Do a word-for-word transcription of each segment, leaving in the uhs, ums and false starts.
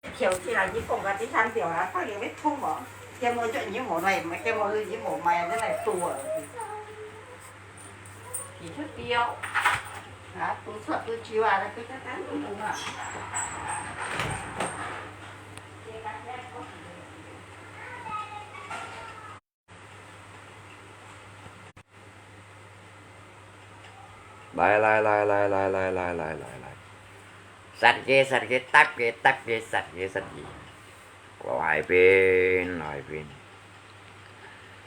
跳起來，你講个第三條啊，放你會痛哦。這麼久你無來，這麼久你無買，你來堵啊。你就丟，啊，堵錯堵久啊，那個剛剛堵堵嘛。來來來來來來來來來來，殺佢殺佢，踏佢踏佢，殺佢殺佢。來賓來賓，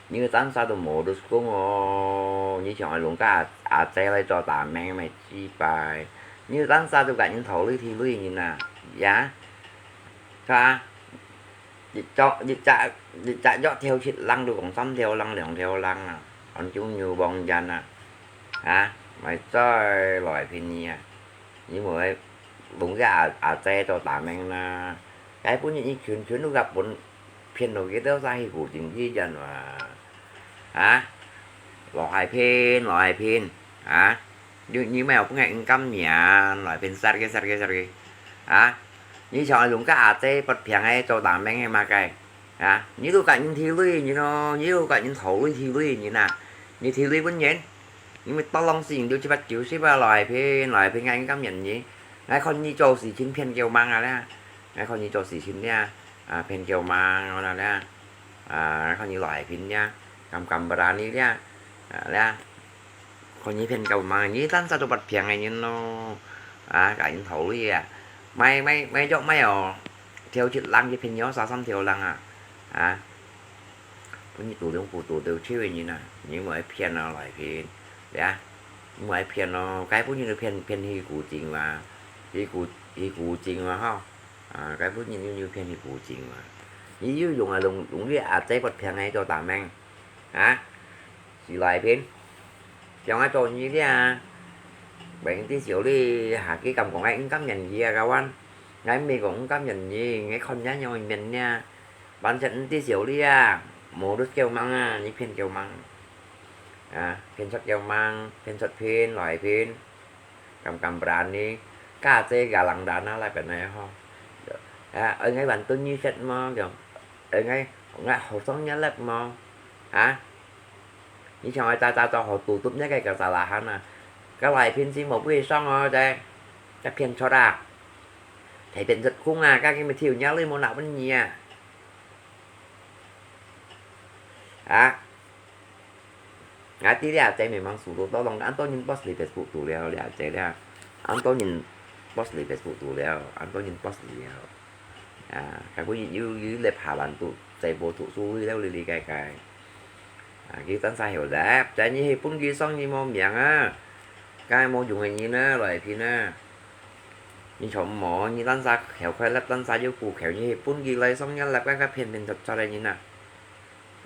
你个單儕都無得講哦，你像愛弄个阿阿姐來做大名，乜幾擺，你个單儕都甲人頭鐳地鐳人啊，呀，哈？ 一隻一隻一隻腳跳七零，都講三條零兩條零啊，安種牛黃人啊，啊，買再來便宜啊！你無愛弄个阿阿姐做大名啦，該本日你全全都甲分騙到幾多隻去古井之人啊！啊，羅海平，羅海平，啊！ 你你莫分𠊎毋甘面，來便殺佢殺佢殺佢！啊！你像用个阿姐發病个做大名个麼个？啊！你都甲人地鐳人咯，你都甲人頭鐳地鐳人啊！你地鐳分人，你乜當啷死人就七八九十啊！來便來便，𠊎毋甘面你！𠊎看你做事情騙夠猛啊啦！𠊎看你做事情啦，啊騙夠猛啊啦！啊！𠊎看你來便啦，敢敢berani啦！啊啦！ 看你騙夠猛，你單儕都發病个人咯，啊，甲人頭鐳啊，買買買藥買哦，跳七零去騙藥，三三條零啊，啊，分你堵兩步堵到手个人啊，你莫騙啊，來騙，呀，你莫騙咯，該本人就騙騙去古井嘛，去古去古井嘛吼，啊，該本人就就騙去古井嘛，你又用啊用用你阿姐發病个做大名，啊，是來騙。 像𠊎做你這啊，明知小你下佢敢講𠊎毋甘面你啊，kawan。𠊎毋係講毋甘面你，𠊎看你樣面呢，完全毋知小你啊，無得救命啊，你騙救命。啊，騙出救命，騙出騙，來騙，敢敢berani，家姐galang dana來本來吼。啊，愛𠊎還對你說麼，叫，愛𠊎，𠊎好傷你力麼？啊？ 你像愛早早做好tutup你个kesalahan啊！該來騙錢無會爽哦，這，這騙出啊！係騙出空啊，該佢乜跳你鐳無拿分你啊！啊！𠊎知了，這memang suluh tolong，恁多人post你Facebook tu了，了這了，恁多人post你Facebook tu了，恁多人post你了。啊，該本有有粒下爛肚，這無讀書了，哩哩該該。 啊，佢單儕曉得，在你係分佢上你無命啊，該無用个人啊，來騙啊！你全無，你單儕曉開粒，單儕有苦口，你係分佢來上一粒，該該騙騙出出个人啊！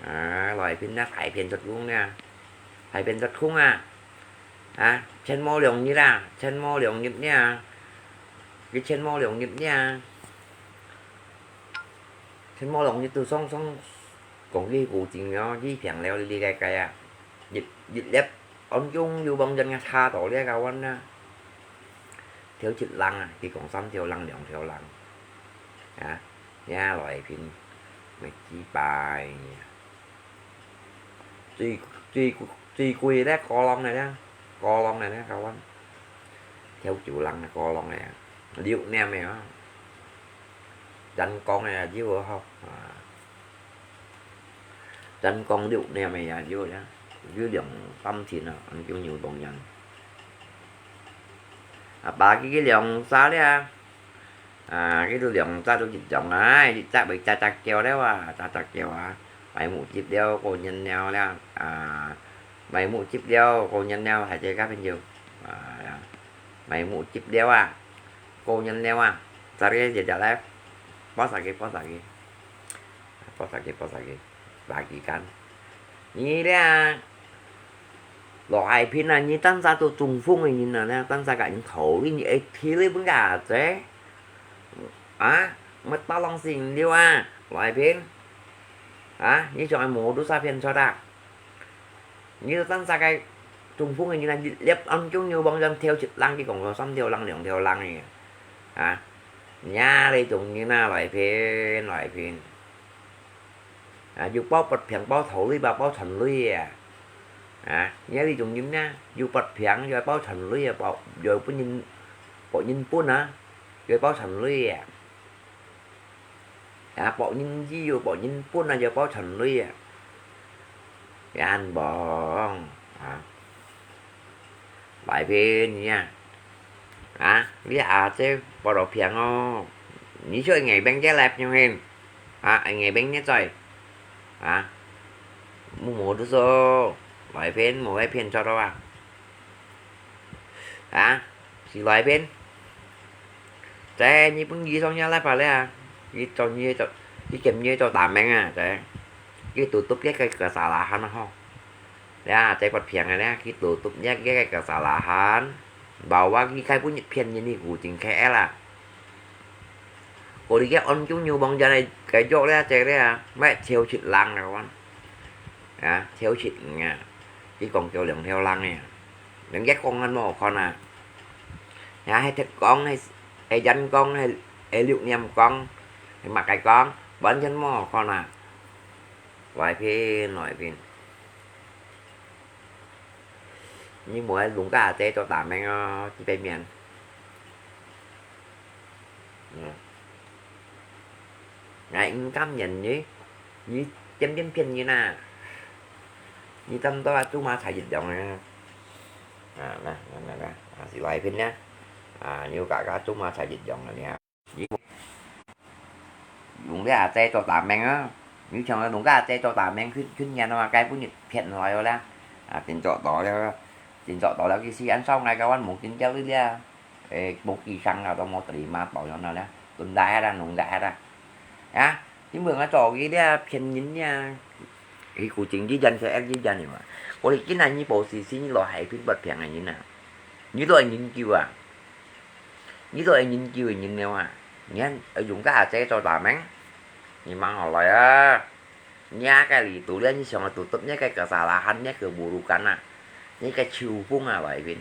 啊，來騙啊，大騙出空啊，大騙出空啊！啊，錢無兩日啊，錢無兩日呢！佢錢無兩日呢！錢無兩日都上上 講佢古井哦，佢平了哩哩該該啊，一一粒安中有幫人家查到這个one啊，條七零啊，佢講三條零兩條零，啊，也來平，乜幾百呢。最最最貴个過浪个呢，過浪个呢，kawan，條九零个過浪个，六年个啊，人講个有好啊。 人講六年个也有咧，有兩三千啊，安中有幫人。啊，把佢个兩儕咧，啊，佢都兩儕都一樣啊，一隻會隻隻叫了啊，隻隻叫啊，買木接了，過年了咧，啊，買木接了，過年了，還在該朋友，啊，買木接了啊，過年了啊，隻个一隻咧，幫儕个，幫儕个。 Apa sakit, apa sakit. Lagi kan. Ni dia. Lo ai pin ah, ni tan sa tu trung phong ni na, tan sa ka in thau ni, eh, thili pun ka che. Ah, mat pa long sing liu ah. Lo ai pin. Ah, ni chong ai mo du sa pin cho ta. Ni tan sa ka trung phong ni na, liep ang chung ni bang jam theo chit lang ki kong, sam theo lang, liang theo lang ni. Ah. 你啊，這種人啊，來騙，來騙。啊，又包發票、包頭鐳吧，包全鐳啊。啊，你啊，這種人啊，又發票，又包全鐳啊，包，又分人，分人分啊，又包全鐳啊。啊，分人醫又分人分啊，又包全鐳啊。 Yan bông. À. Bài phim nha. À, lia à, chế bao đồ phiền ô. Ni cho ngày bên chế lep nhau hin. À, ngày bên nhất rồi. À. Mu mu du so. Bài phim mu bài phim cho đâu à. À, xí bài phim. Chế, ni pun yi song ya lai pa le à. Yi cho ni cho, yi kem ni cho ta meng à, chế. Ki tu tup ye cái kesalahan ho. Ya, chế phát phiền này nè, ki tu tup ye cái kesalahan. Bảo wa ki khai pun phiền ni ni gu chính khai la. Cô đi cái on chung nhu bong ja này, cái jok le, chế le à. Mẹ theo chit lang rồi wan. Ya, theo chit nha. Ki kong kêu leng theo lang nè. Leng ye kong ăn mò con à. Ya, hay thật kong, hay, hay dân kong, hay, hay lục niệm kong, hay mặc cái kong, bản thân mò con à. Bài phim, bài phim. Ni mu ai lùng ka chế cho ta meng ô, ki pe miên. Ngài ưng cam nhận ni, ni chém chém phiền ni na. Ni tâm đó chú ma xài dịch động nè. À, nè, nè, nè, nè. À, xí bài phim nè. À, ni cả cả chú ma xài dịch động nè. Ni mu-, lùng ka chế cho ta meng á. Ni chong lùng ka chế cho ta meng khuyên, khuyên nhà nó cái bún nhiệt phiền rồi đó. À, tiền cho đó đó. Tiền cho đó là cái gì ăn sau ngày cáiวันหมูกินเจ้าเรื่อยๆ. Ê, bố kỳ sang nào tao mua tao đi mà bảo cho nó nè. Tuần đại ra, nùng đại ra. Á, chính mường á, cho cái đĩa phiền nhìn nha. Ê, cô chính với dân sẽ ép với dân mà. Cô đi cái này như bộ xì xì như lo hãy phiền bất phiền này như nè. Như lo nhìn kêu à. Như lo nhìn kêu nhìn nèo à. Nhá, ở dùng cái hạt chế cho ta mắng. Nhìn mang họ lại á. Nhá cái lì tù liá, như sòng tù tụp, nhá cái cờ xà là hăn, nhá cái bù rù cắn à. Nhá cái chiu phung à, bài phim.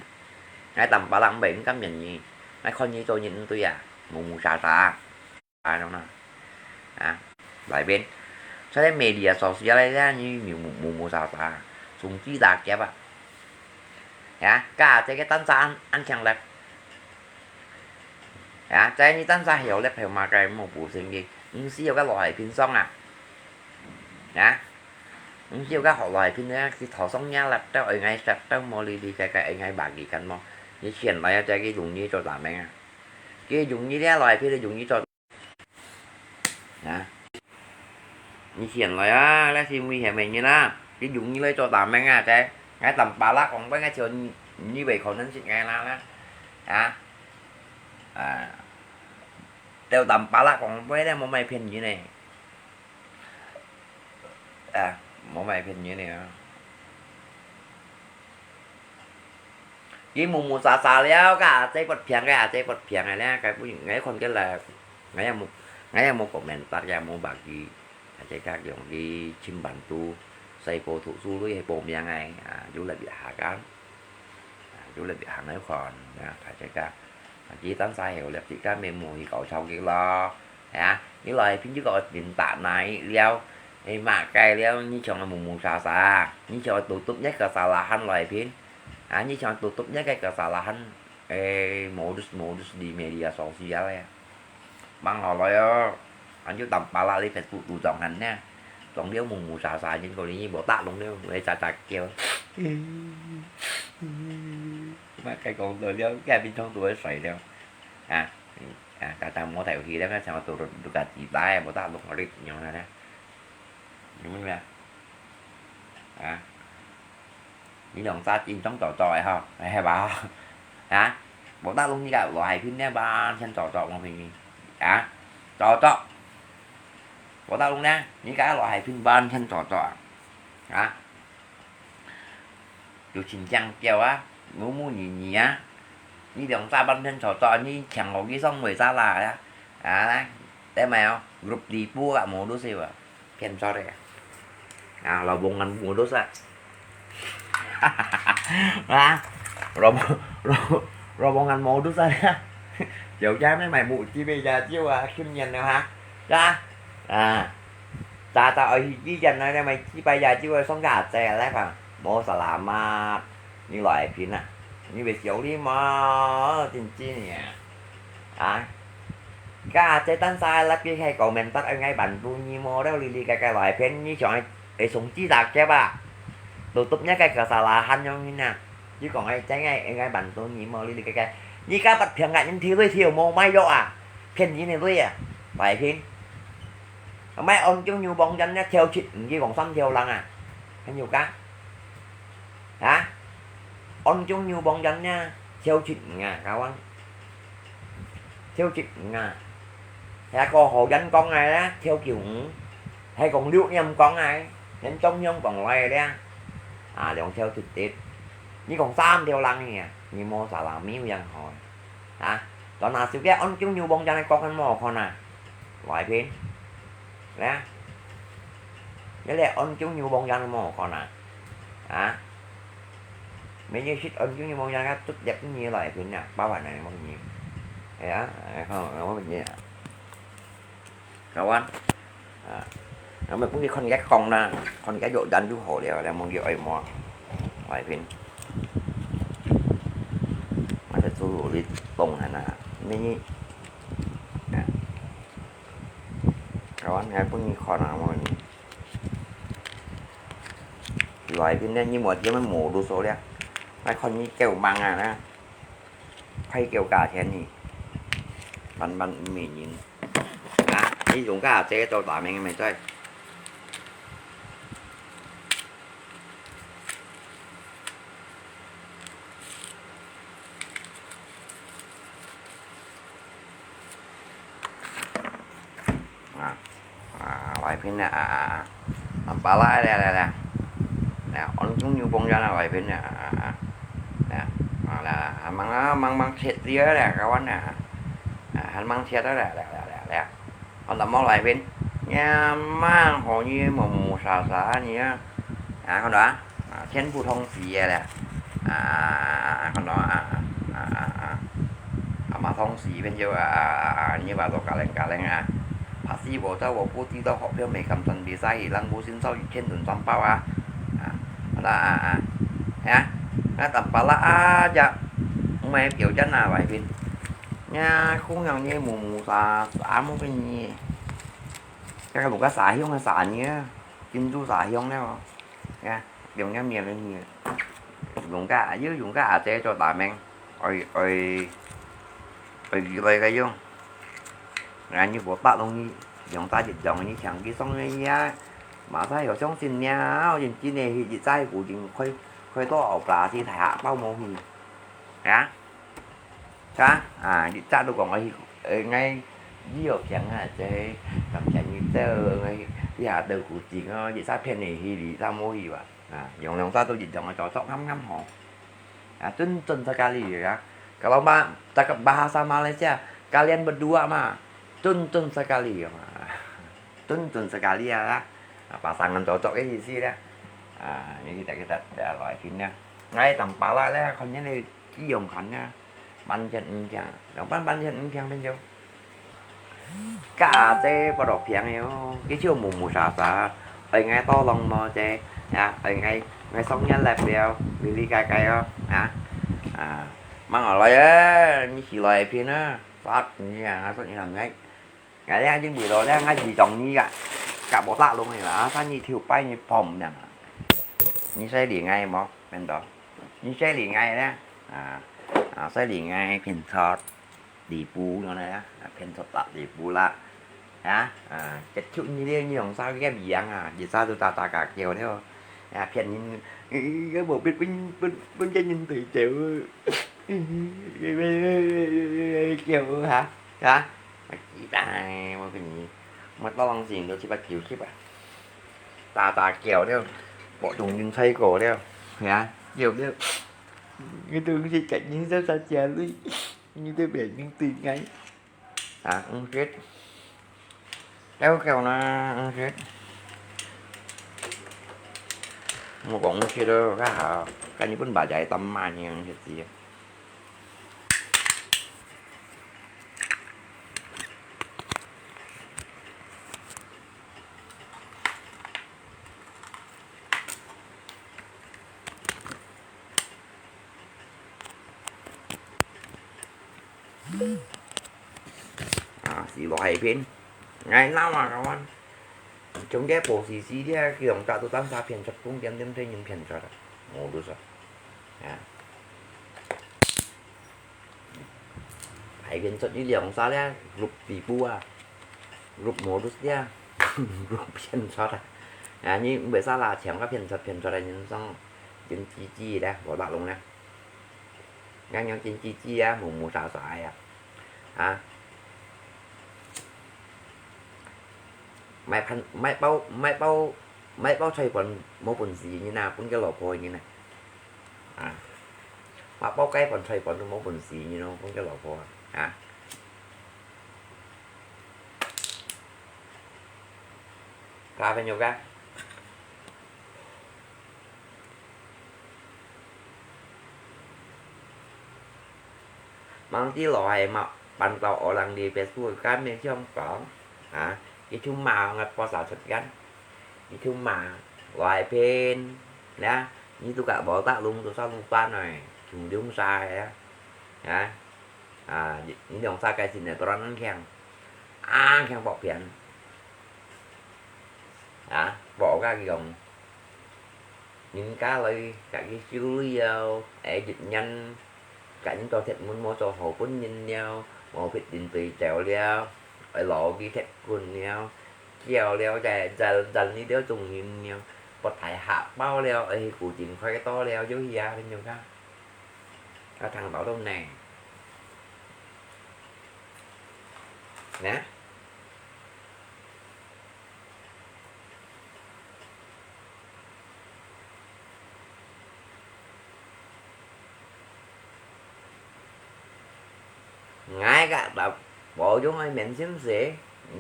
Ngay tầm ba lăng bảy cắm nhận nhỉ. Ngay con nhí cho nhìn tôi à. Mù mù xà xà. À, đúng rồi. À, bài phim. Sau đấy media social đấy ra như mù mù, mù mù xà xà. Súng chi đa kép à. Ya, cả thế cái tán xa ăn, ăn chăng lẹ. Ya, thế như tán xa hiểu lẹ hiểu mà cái mù bù sinh gì. Ưng xí có cái loại phim xong à. Ya. Ưng xí có cái họ loại phim đấy, thì thọ xong nhá lẹ, tao ở ngay sạch, tao mò lì lì cái, cái ở ngay bà gì cắn mò. Như chuyện này, thế cái dùng như cho ta mẹ à. Cái dùng như thế loại phim là dùng như cho Hả? Như chuyện rồi á, lẽ xin nguy hiểm mình như na. Cái dụ như lấy cho ta mang à, thế. Ngay tầm ba lắc còn với ngay chiều như vậy còn nên xin ngay na, na. Hả? À. Tao tầm ba lắc còn với đây một mày phiền như này. À, một mày phiền như này. Ki mù mù xà xà liao, ka a-chei pot phiang, ka a-chei pot phiang liao, ka bu ngai khon ke la, ngai yang mu, ngai yang mu komentar, yang mu bagi. Ka-chei ka yong ki chim bantu, sai po thu su lui he po miang ai, a, yu lai bi ha kan. A, yu lai bi ha ngai khon, ya, ka-chei ka. Ki tan sa heu liap ki ka me mu hi kau chau ki lo. Ya, ni lai pin yu kau tin ta nai liao. Ê, mah kai liao, ni chong mù mù xà xà. Ni chong tu tup nhất ka sa la han lai pin. À, như chọn tụt tụt nhất cái cờ xà là hẳn, ê, modus, modus di media sosial ya. Mang họ lòi á, anh chú tầm bà la đi Facebook tụ chọn hẳn nha. Chọn điếu mù mù xà xà, nhưng còn đi bộ tát luôn điếu, người ta ta kêu. Mà cái con tôi điếu, cái bên trong tôi xoay điếu. À, à, ta ta mua thẻ thì đó, cái sao tôi được cả chỉ tay, bộ tát luôn, rít nhau nè. Đúng không? À. Ni lòng xa chính trong trò trò ho, hay bảo. Hả? Bộ tát lông ni cả loại phim nè, ban chân trò trò bằng phim. Hả? Trò trò. Bộ tát lông nè, ni cả loại phim ban chân trò trò. Hả? Chú chính chăng kêu á, ngủ ngủ nhì nhì á. Ni lòng xa ban chân trò trò, ni chẳng có cái xong người xa là á. Hả? Đấy mày không? Group đi bua cả mù đứa siêu à. Phiền sao đây? À, rombongan modus à. Hả? Rom-, ro-, rombongan modus à. 有家咩買母雞咩夜朝啊，今年了哈，呀，啊，早早愛去醫院啊，買雞排夜朝啊，送家姐來吧，無salamat，你來品啊，你會笑你嗎？真真呀，啊，家姐等下那邊還講明白，愛愛辦到你無了，哩哩个个來騙，你想愛送雞打劫啊？都都那个个啥啦，還用你啊？ 你講个真个，應該萬多年無哩哩个个。你家不平个，人提鐳提無買藥啊？騙人个鐳啊，壞騙。買安中牛黃丸呢，挑七，毋知講三條零啊？還有个？啊？安中牛黃丸呢，挑七五啊，教官。挑七五啊。遐个好人講个啦，挑九五。還講六點講个，連中央講來个啦。啊，兩條直直。 你講三條零个啊，你無salami有樣好啊？啊，當下手機安中牛黃丸个講緊無好看啊？來品，來啊，你來安中牛黃丸無好看啊？啊，每日食安中牛黃丸个，直接你來品啊，包含你無你，哎呀，哎，好，我你啊。 教官，啊，那么不是看人家讲啦，看人家有人就好了，那么就爱么，外边，那个猪肉的冻在那，你，啊，教官，你还不你看啊，我，外边呢，你莫这么摸都说了，那看你够忙啊，那。 開夠價錢呢，萬萬毋免人。啊，你用價這做大名个咩嘴？啊。 啊，外片呢，啊，啊，啊，啊，把拉来来来，来，安中牛幫人啊，外片呢，啊，啊，啊，来，啊，来，啊，慢慢，慢慢切掉了，kawan啊，啊，慢慢切了，来，来，来，来，来，安到外片，呀，蛮好呢，木木沙沙呢，啊，看到啊？ 啊，全部通洗个咧。啊，看到啊，啊，啊，啊，啊，嘛通洗，變做啊，啊，啊，啊，你話做加零加零啊。Pasti bocor，我估計到學票未敢準備晒，人無先收一千兩三包啊。啊，好啦，啊，啊，哎呀，那等巴拉啊，這，毋係標準啊，外邊。呀，空樣嘢，木木沙沙，木个呢。這个木个沙香个沙呢，珍珠沙香了哦。呀。 用个面个呢，用个，又用个阿姐做大名，愛，愛，愛來个用。啊，你無八弄你，用大一用你搶佢送个呀，馬上有相信了，認真个去一再古今開，開到後邊去睇下，包無去，啊？ 啊，啊，你早都講我去，呃，𠊎醫藥病啊，這感謝你走，𠊎去下豆腐精哦，一下騙你去哩，一下無去哇。啊，用兩下都一樣个做，做啱啱好。啊，真正sekali啊。Kalau ma-，cakap bahasa Malaysia, kalian berdua mah, 真正 sekali 嘛。 Tun-tun sekali啊啦，啊，pasangan cocok个意思啦。啊，你kita kita來啦，𠊎當巴拉咧，看你个利用看啊，半天毋驚，兩半半天毋驚變就。家姐不落病个哦，佢就木木沙沙，愛𠊎多浪無啫，啊，愛𠊎，𠊎送你來表，哩哩个个哦，啊，啊，mang我來啊，你起來片啊，殺你啊，殺你啊，𠊎。 𠊎這下正為到這下二十二个，甲無打攏个啦，三日頭擺你放命啊。你使理𠊎無？面到？你使理𠊎咧？啊，啊，使理𠊎騙出地步樣咧啊，騙出大地步啦。啊，啊，結束你咧，你用啥个名啊？一下都打打个叫了。啊，騙人，呃，無分，分，分，分个人對走。叫哈，哈？ 啊，幾大，我跟你，我當時都七八九十啊，打打叫了，我中人才過了，係啊，叫了，你都是給人家在家裡，你都別人對愛，啊，毋識，了叫啦，毋識，我講毋識咯，較好，跟你本把仔當慢呢，毋識知。大片，𠊎鬧啊，kawan。從該寶時時這，佢兩隻都單儕騙出，公點點對人騙出啊，無都說。啊。大片出去兩儕咧，group底部啊，group無都這，group騙出啊。啊，你毋會使啦，搶个騙出，騙出來人生，人GG咧，無得弄咧。 𠊎仰真GG啊，無無啥啥啊。啊。買飯，買包，買包，買包菜分無本事个人啊，分个老婆个人啊。啊。買包雞飯菜分都無本事个人咯，分个老婆啊。啊。Kaya朋友个。 Mang知老係嘛，扮到我人哋Facebook个面相講，啊，佢就罵𠊎播啥出現，佢就罵老係騙，呀，你都甲無得弄，都上路班來，窮窮晒啊，啊，啊，你兩儕个心呢，都能強，啊，強薄片，啊，薄个用。 人家來甲佢修理了，哎，一年甲人做鐵門無做好本人了，無必定對照了，哎，老佢鐵棍了，叫了，再再再你了中人了，不太下包了，哎，古井開多了，有呀，你有看？啊，聽到都呢。呢？ 𠊎个爸無用个面心事，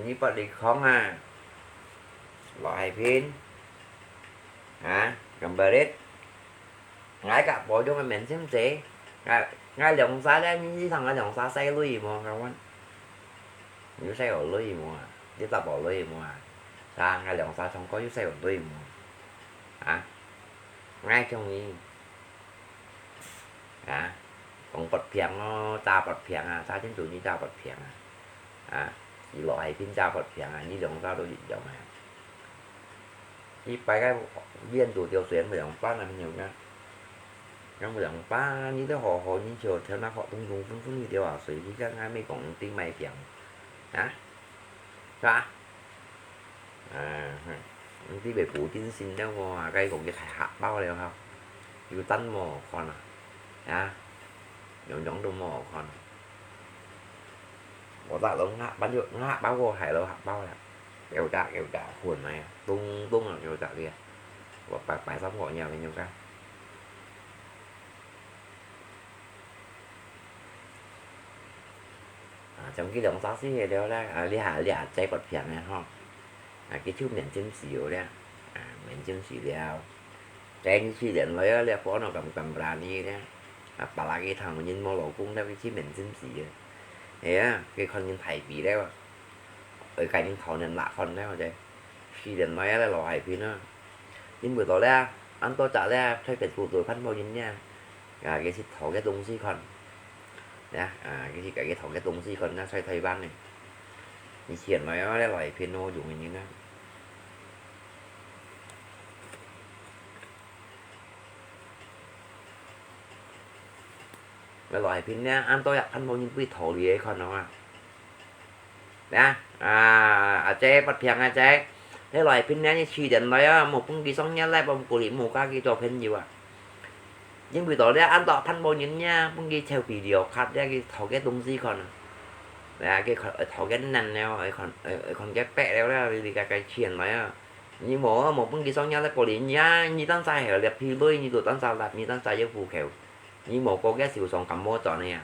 你不離講啊，老係騙，啊，gambarit。 𠊎个無用个面心事，𠊎，𠊎兩儕咧，你知同𠊎兩儕使鐳無？𠊎問。有使過鐳無啊？你答無鐳無啊？啊，𠊎兩儕唱歌有使過鐳無？啊？𠊎中意。啊？講不平哦，詐不平啊，詐真中意詐不平啊。啊？你老係騙詐不平啊，你兩儕都一樣啊。 一擺个面都掉水，無兩班啊，朋友啊。講無兩班，你都好好，你就天天好東東分分你掉啊水，你看還沒講定買平，啊？是吧？啊，哼，你被補丁心了無啊？該講个太嚇爆了哈，有單無看啊？啊？樣樣都無看啊。我打到壓，反正壓爆我，害到嚇爆了。 Kéo đá, kéo đá khuôn này, tung tung là kéo đá kia. Và bài, bài sắm gọi nhau với nhau cái. À, trong cái động tác xí thì đéo đấy, à, lý hả, lý hả, cháy bật phiền này ho. À, cái chú miễn chim xíu đấy. À, miễn chim xíu đéo. Cháy như xí điện rồi á, lý hả, nó cầm, cầm ra đi đấy. À, bà là cái thằng mà nhìn mô lỗ cũng đéo cái chú miễn chim xíu. Thế á, cái con nhìn thầy bị đấy à. Ơi, cái nhìn thầu nên lạ con đấy mà cháy. Xí điện nói là lò hài phi nữa. Nhìn buổi tối đấy, ăn tôi trả đấy, thấy phải tụt rồi phát bao nhiêu nha. À, cái xịt thầu cái tung xí con. Nè, à, cái gì cái, cái thầu cái tung xí con nha, xoay thay ban này. Nhìn xiển nói đó, lò hài phi nó dùng như thế nào. Lò hài phi nha, ăn tôi ạ, phát bao nhiêu quỹ thầu đi ấy con nó à. Nè, à, à, cháy, bật phiền à, cháy. Thế loại pin nè, như xì đến đấy á, một công ty sống nhá, lại một cô lý một cái kỹ thuật pin nhiều à. Nhưng buổi tối đấy, ăn tọa phân bố những nha, công ty theo video khác đấy, cái thầu cái tung xí còn. Đấy, cái còn, thầu cái nền nèo, cái còn, cái còn cái pẹ đéo đấy, vì cái, cái chuyện đấy á. Nhưng mà một công ty sống nhá, lại cô lý nha, như tăng sai hiểu đẹp phi bơi, như tụi tăng sai lạp, như tăng sai yêu phù khéo. Như một cô cái xíu sống cắm mô chọn này à.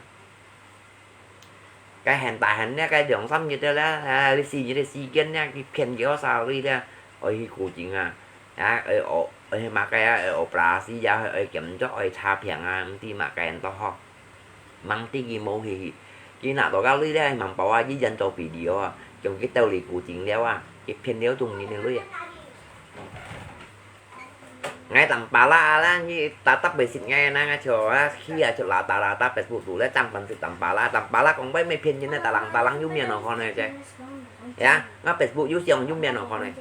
Cái hèn tài hèn nè, cái dòng xăm như thế là, à, lý xì như thế xì kiến nè, cái phiền cái sao lý nè. Ôi, hi cú chính à. À, ôi, ôi, ôi, mà cái, ôi, ôi, bra xì ya, ôi, kiểm cho, ôi, cha phiền à, không thì mà cái hèn to ho. Mang tí cái mô hi hi. Cái nạ to cái lý nè, mang bảo à, cái dân cho video à. Trong cái tàu lý cú chính liao à. Cái phiền liao tung như thế lý à. 𠊎Tampalak啊，你tetap會識𠊎啊，𠊎就啊，去啊就啦噠啦噠Facebook肚咧，正般識Tampalak，Tampalak講話乜騙人个，打冷打冷有面哦，可能啫。呀，𠊎Facebook有相有面哦，可能。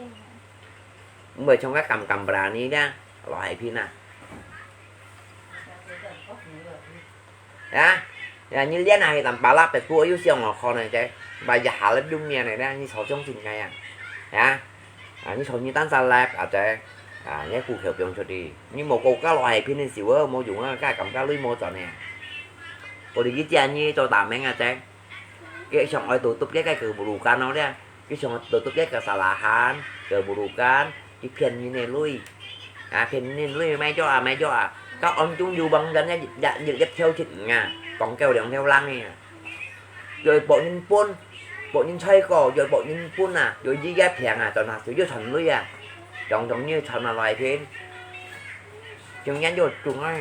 毋會像該Kam Kam Berani咧，老海騙啊。 呀，呀，你練下去Tampalak，別个有相哦，可能个，把一下粒有面个咧，你超相信个呀，呀，啊，你超你單儕粒，啊，這，啊，你戶口放出去，你無國家落海騙个時候，無用啊，該感覺鐳無賺个。我哋去借你做大名啊，這，佢想愛tutup个，該keburukan哦咧，佢想愛tutup个kesalahan，keburukan， 佢騙人个鐳，啊，騙人个鐳，買咗啊，買咗啊，到暗中有幫人一日一日跳出啊，講夠兩條零个啊，又博人分，博人菜果，又博人分啊，又一夜平啊，賺下少少賺鐳啊，種種又賺下來騙，中間又中啊，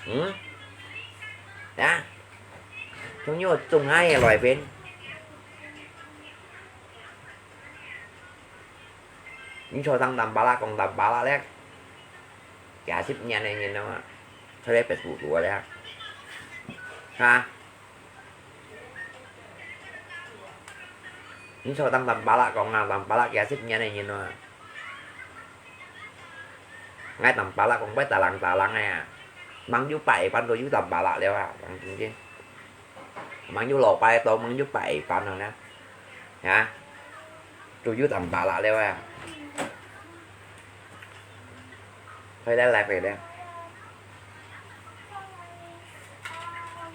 嗯，啊，中間又中下來騙。 你坐上Tampalak，講Tampalak咧，幾十年个人了嘛，坐在Facebook肚咧，哈？你坐上Tampalak講啊，Tampalak幾十年个人了嘛，𠊎Tampalak講會打冷打冷个啊，吂有擺半都有Tampalak了啊，講真正。 吂有老擺到，吂有擺飯了呢，啊，都有Tampalak了啊。回來來回來。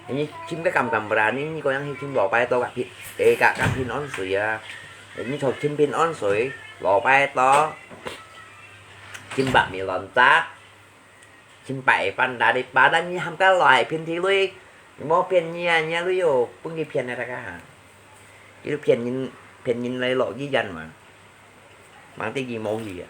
你尋个Kam Kam Berani，你講樣去尋老擺到个平，誒，个，个平安水啊。你就尋平安水，老擺到，尋白米亂雜。 尋擺飯，打你巴，但你喊个來騙佢鐳，無騙你啊，你啊鐳哦，分佢騙啊，大家哈。佢都騙人，騙人來落醫院嘛，吂得佢無去啊。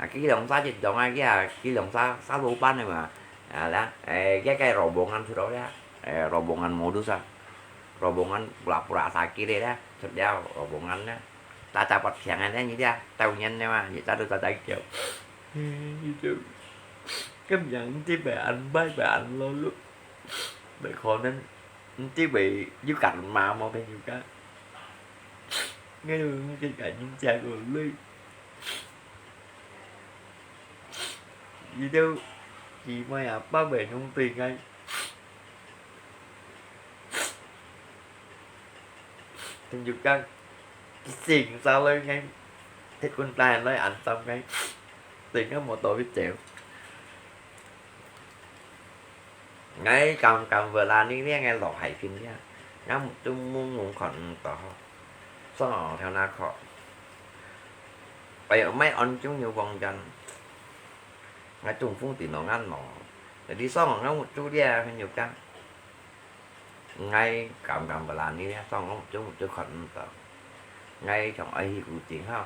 啊，佢兩儕一樣啊，佢啊，佢兩儕沙老闆个嘛。啊，啦，誒，佢个rombongan出到咧，誒，rombongan modus啊，rombongan pura-pura sakit个咧，出了rombongan咧，大大發病个咧，你咧，當然个嘛，日日都在在叫。嗯，你就，今日你知會安排，會安樂路，會可能，你知會有感冒無朋友間。 Ngayon, kay kanin siya ko, Loy. Ito, si Maya pa ba yung tingay? Tunjuk kang, kising sa Loy ngay. Thịt kun tay Loy ăn tăm ngay. Tingay mo to biết chéo. Ngai kam kam vơ la ni liang ngai lok hai phin liang. Ngai muk chung mung mung khon mung to. Song ong theo na kho. Pai mai on chung nyu vong jan. Ngai chung phung ti no ngan no. Jadi song ong ngai muk chung liang ngai nyu kang. Ngai kam kam vơ la ni liang song ong muk chung muk chung khon mung to. Ngai chong ai hi ku jing ha.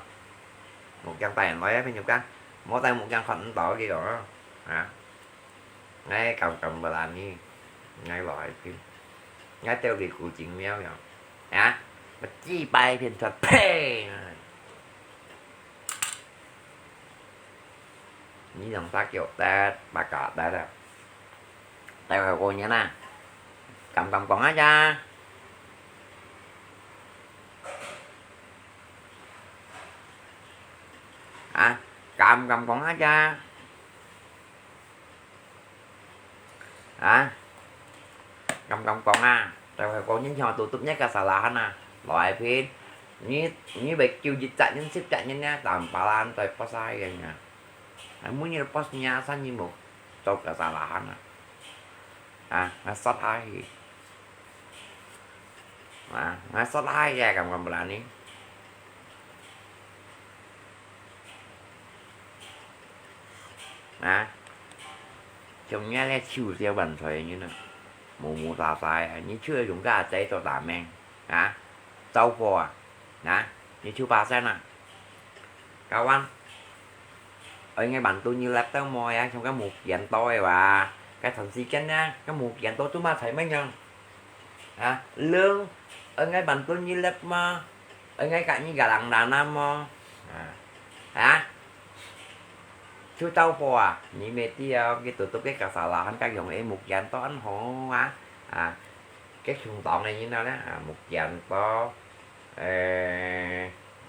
Muk jang tai noi phin nyu kang. Mo tai muk jang khon mung to ki do. Ha. Ngai kam kam vơ la ni, ngai lok hai phin. Ngai têu lì kû jing miau yong. Hả? Mà chi pai phin chuột phê. Ni lòng ta kiểu ta, bà cả ta đó. Têu hả cô nhớ nè. Kam kam kong á cha. Hả? Kam kam kong á cha. Hả? Kam kam kong à, têu hoi kong nhân hoi tutup nhất kesalahan à. Lok hai phin. Ni, ni bai kiu jit chat nhân sip chat nhân nha, tam palan têu pas ai ya nha. Ai mu ni pas nya san ni mo. Têu kesalahan à. À, ngasat ai. À, ngasat ai ya kam kam vơ la ni. Hả? Chồng nhá lẽ chiu siêu bẩn thổi như nè. Mù mù tà tai, như chưa dùng cái giấy tao tả mèn. Hả? Cháu phò à? Hả? Như chưa ba sen à? Kawan，愛𠊎萬度你laptop無呀？像該無見到个哇，該長時間呢，該無見到做麼个才麼樣？啊，零，愛𠊎萬度你laptop無？愛𠊎个你个人難啊無？啊，啊，就到貨啊！你乜知啊，佢獨獨个kasalahan，該樣个無見到恁好啊！啊，該相當个人啊咧，啊，無見到。 誒，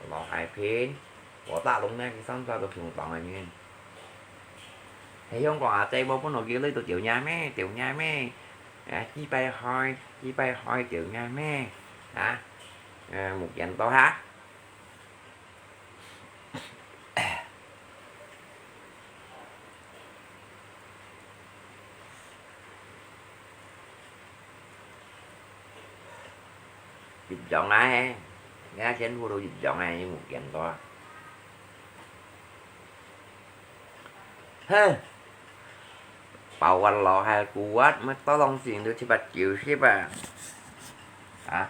老海平，我大龍呢，佢三隻都相當个人。係香港啊，這無分到佢來到條命咩，條命咩？誒，幾百海，幾百海條命咩？啊？誒，無見到哈？ 一樣啊，嘿，你看前夫都一樣啊，你無見到啊？哼，包括老海kuat，乜到當時都七八九十啊。啊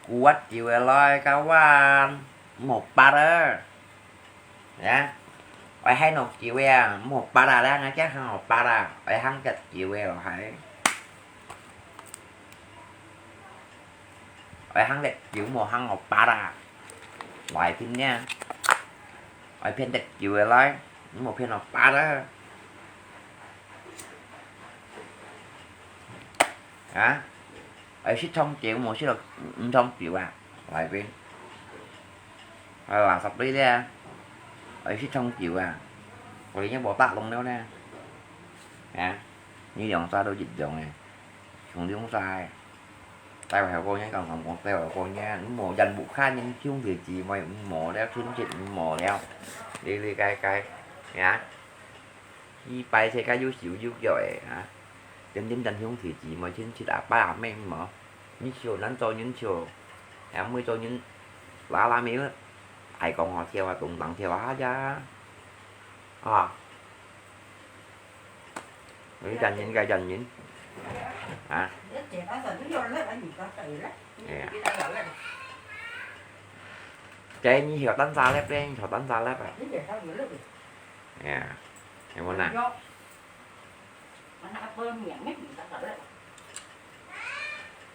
，kuat久个來，kawan，無法啊。 呀，愛行落久个啊，莫拔啊，來，𠊎驚行落拔啊，愛行得久个咯，還。愛行得久，莫行落拔啊。來，聽呢，愛騙得久个來，莫騙落拔啊。啊，愛食長久，莫食落毋長久啊。 來賓。哎呀，十歲了，愛食長久啊，我已經無打攏了呢。啊，你兩儕都一樣个，像兩儕个。帶壞過年，講講講，帶壞過年，毋好，人屋下人兄弟姊妹毋好了，親戚毋好了，哩哩該該，啊。 一擺世界又瘦又弱个啊，點點咱兄弟姊妹親戚阿爸阿姆無，你笑咱做人笑，阿妹做人拉拉尾，愛講好笑啊，東當笑啊呀，啊，你人人个人人，啊，哎呀，該你笑單儕咧，你笑單儕咧啊。 哎呀，有無啦？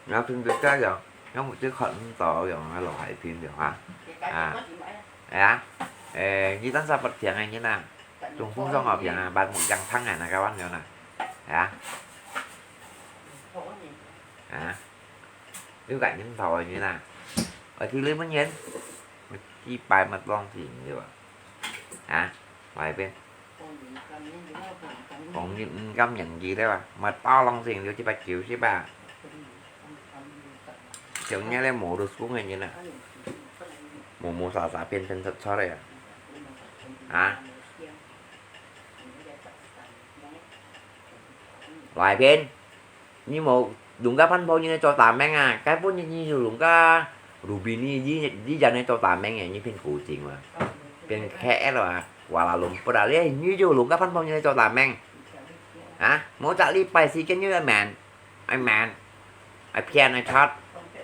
然後聽到這樣，然後就看毋到樣，老海平樣啊。啊，哎呀，誒，你單儕不聽个人啊，中風上好平啊，把目鏡燙啊，那個彎樣啊。啊。啊。 有个人頭个人啊，愛去日本人，幾擺乜當時對吧？啊，來一遍。講你毋甘年紀了啊，乜到當時就一百九十啊。像你這無讀書个人啊，無無啥啥變成出出來啊。啊？來一遍。 你無弄个番婆人來做大名啊，該本日你就弄个Rubini，你，你人來做大名个，你變古井嘛，變K L啊，Kuala Lumpur啊，你，你就弄个番婆人來做大名。啊，無隻禮拜時間你愛面，愛面，愛騙，愛出，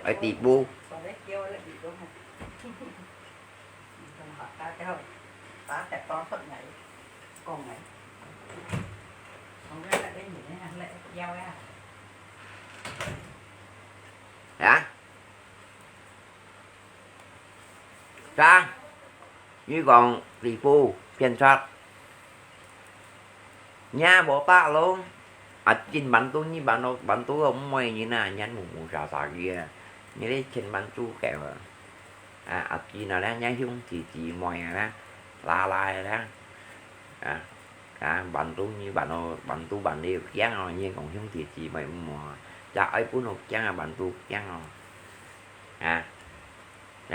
愛地步。 啊？啥？你講地步騙出，若無白龍，啊，今晚都你晚都，晚都毋會人啊，人無無啥啥个啊，你這千萬注意啊。 啊，阿姊啊咧，若兄弟姊妹啊咧，拉拉个咧，啊，啊，萬都你萬哦，萬都萬你有驚哦，你講兄弟姊妹毋好啊，也愛分好驚啊，萬都驚哦，啊，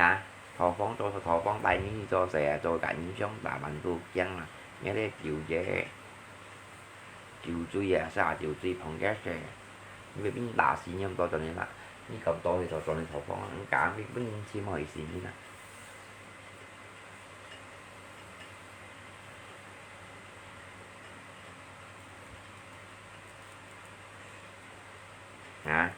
啊，討房做討房，帶你去做事啊，做个人想打萬都驚啊，你咧糾結。 酒醉啊，啥酒醉，碰見事，你會分打死你，毋多做你啦，你敢多去做做你頭放，你敢分分你起碼一心啦。啊，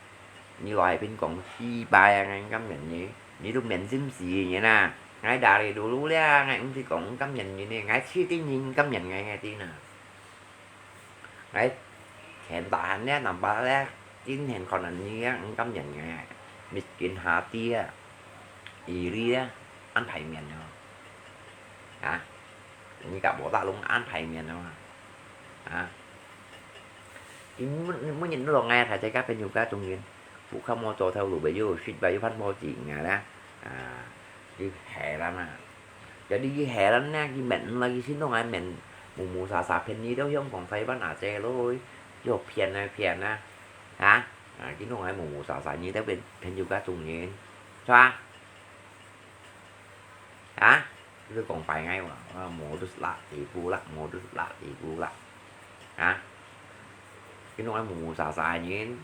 你來邊講四百啊，你敢面你，你都面心死人啊！ ，𠊎dari dulu咧，𠊎毋使講毋甘願人呢，𠊎自家人毋甘願𠊎，𠊎知呢。𠊎現在這nampak咧，今天可能你啊毋甘願𠊎，miskin hati啊，iri啊，恁大面哦。啊，你甲無打攏恁大面哦。啊，你每，每日都講𠊎大家朋友家中人。 Bukan mau做頭路，又食吧，又飯無錢啊啦。啊，去Thailand啊。Jadi去Thailand呢，去面來，去先弄來面，mù mù xà xà騙你兜香港、台灣阿姐咯，又騙啊騙啊，啊，啊，去弄來mù mù xà xà，你兜騙，騙又加中人，是吧？啊，你講白𠊎話，啊，modus lah，tipu lah，modus lah，tipu lah，啊，去弄來mù mù xà xà人。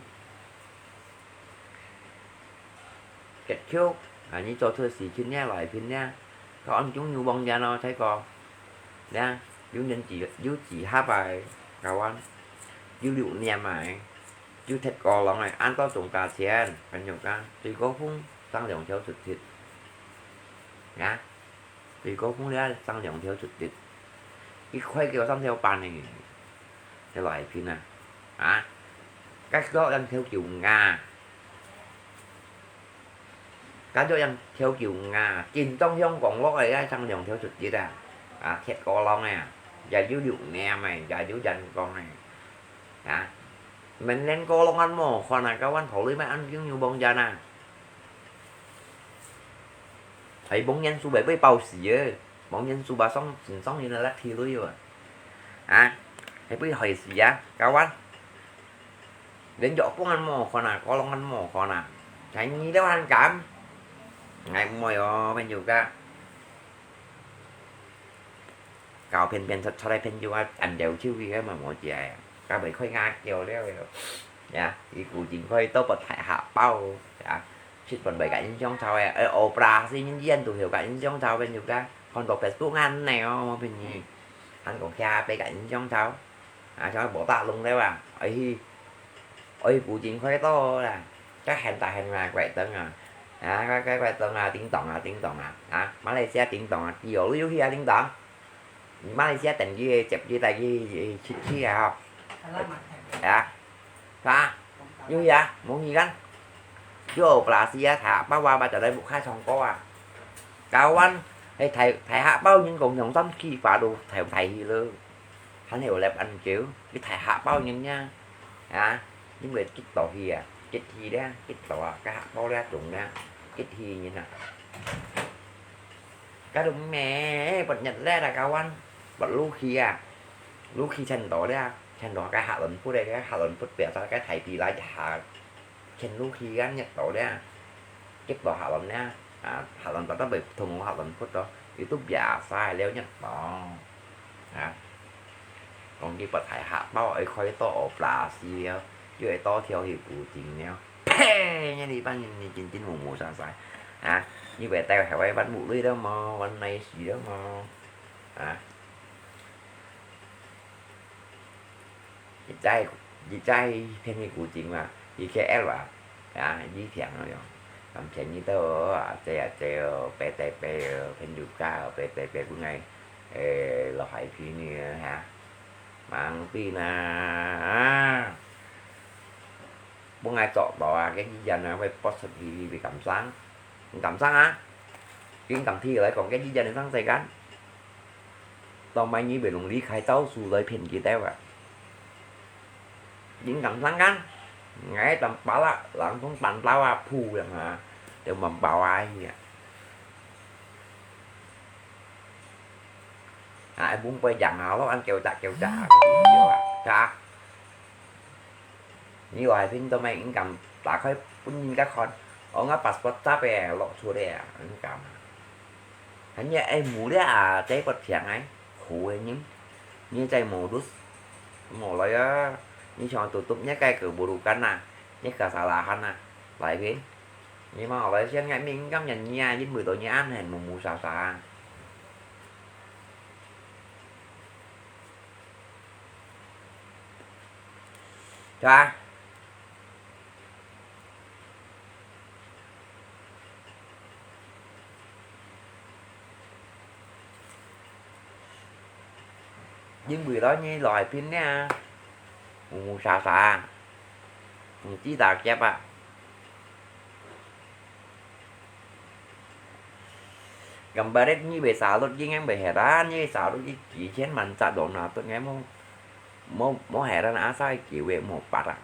Kết thúc，啊，你做出事情了，來拼了，佢安中有望人咯，大哥。呀，有人只，有只下擺，kawan，有六年啊，有鐵過籠啊，安到中價錢，朋友講，最高峰上兩條直直。呀，最高峰了上兩條直直，一塊九三條半呢，這來拼啊，啊，該個人條九啊。 該種樣條球啊，緊張香港落來啊，生兩條出節啊，啊，鐵過籠啊，也有六年啊，也有人講啊，啊，明年過籠還無看啊，該碗頭裡面安經有望人啊，係望人數會被包死啊，望人數吧，上，上人來提鐳啊，啊，係被害死啊，該碗。 連藥公還無看啊，過籠還無看啊，才你兜還敢？𠊎毋會哦，朋友家。搞騙騙出，出來朋友啊，恁條手機个嘛無借啊，搞袂開牙叫了。呀，佢古今可以到不太下包，呀，出門袂甲印象操个，哎，operasi人人都有甲印象操，朋友家，看到Facebook恁呢哦，朋友，還講下背甲印象操。 啊，像無打攏了啊，愛去，愛去古今開刀啦，該現代現代拐杖啊，啊，該，該拐杖啊，叮當啊，叮當啊，啊，馬來西亞叮當啊，佢有有去啊叮當，馬來西亞等佢接佢帶佢去，去，去啊吼，啊，啥？有去啊？無去kan？有operasi啊，大包啊，把就來屋下唱歌啊，搞完，係大，大下包人講用心去法度，大，大去咯。 還有粒恁久，佢大下包人呀，啊，因為激到去啊，激去咧，激到啊，該下包咧，中咧，激去人啊。該都咩，不日咧，大家玩，不路去啊，路去青島咧，青島該下輪窟咧，該下輪窟表示該大地來一下，青路去啊，日到咧，激到下輪咧，啊，下輪到得被通下輪窟咯，佢都表示了日到。 啊，講佢不大下包，愛開刀operasi了，又愛多條去補丁了。呸！你這班人，你真正無無啥啥。啊，你會帶海外辦物類了無？玩nice了無？啊？你再，你再騙你古今嘛？你去L啊？ 啊，以前哦，恁便宜到哦，啊，這啊這哦，白白白哦，騙有價哦，白白白分𠊎，誒，落海皮呢，哈，盲逼呢，啊，分𠊎捉到啊，該醫院啊，會剝出去，會感傷，毋感傷啊？緊感聽來講，該醫院會傷世間。 到尾你會弄離開，到處來騙佢兜啊。人敢生干，𠊎當包啊，人通半包啊，鋪樣啊，就滿包啊去啊。啊，分杯樣啊，落安叫隻叫隻啊，啊。 你話係邊度咩？你敢打開分人家看，哦，𠊎passport執个，落出來啊，你敢啊？還你愛無了啊，這不平哎，好个人，你再無dus，無來啊，你想tutup你个keburukan啊，你kesalahan啊，來邊，你莫來先，𠊎敏感人你啊，因為到你恁樣無無啥啥。 Chà. 因為了你來賓呢，烏烏沙沙，毋知打劫啊。Gambar你會沙律，應該會係啦，你沙律幾千萬隻都拿到，應該無，無，無係啦，阿沙幾位無八啊，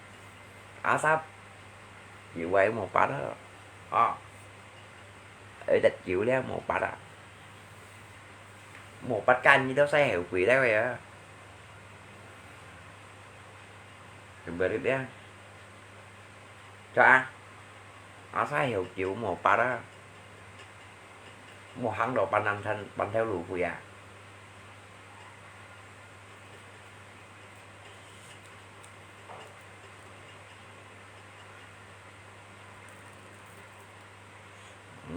阿沙幾位無八啊，啊。 有得救了，無法啊。無法間，你都使後悔了呀。Gambar你啊，做啊，阿使後救無法啊，無行到半南山，半條路去啊。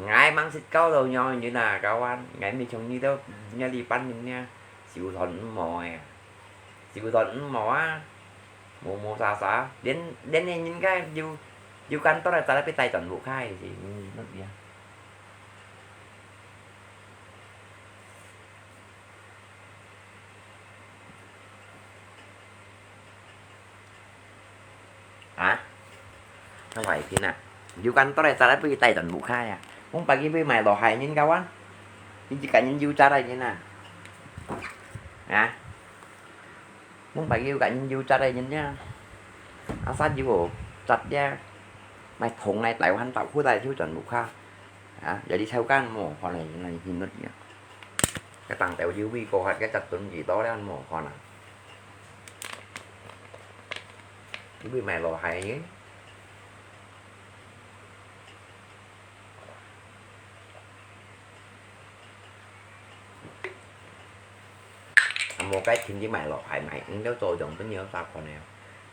𠊎吂識搞到仰般啊，kawan，𠊎乜像你兜，若哩班人呢，手段毋好个，手段毋好啊，無無沙沙，連，連人家有，有kantor啊，在該邊帶轉屋下个，嗯，那邊。 啊？那外邊啊，有kantor个，在該邊帶轉屋下啊。Mông pagi會賣落海人kawan，你一個人有責任人啊？啊？Mông pagi有個人有責任人啊？Asal有責任，賣同來台灣到處來就轉屋下。啊，有啲臭幹無，可能人來認得你啊。 該當兜有位過客，該隻蹲幾多了，無看啊。有位賣落海个。啊，無該天氣賣落海賣，應該做用都有啥看了。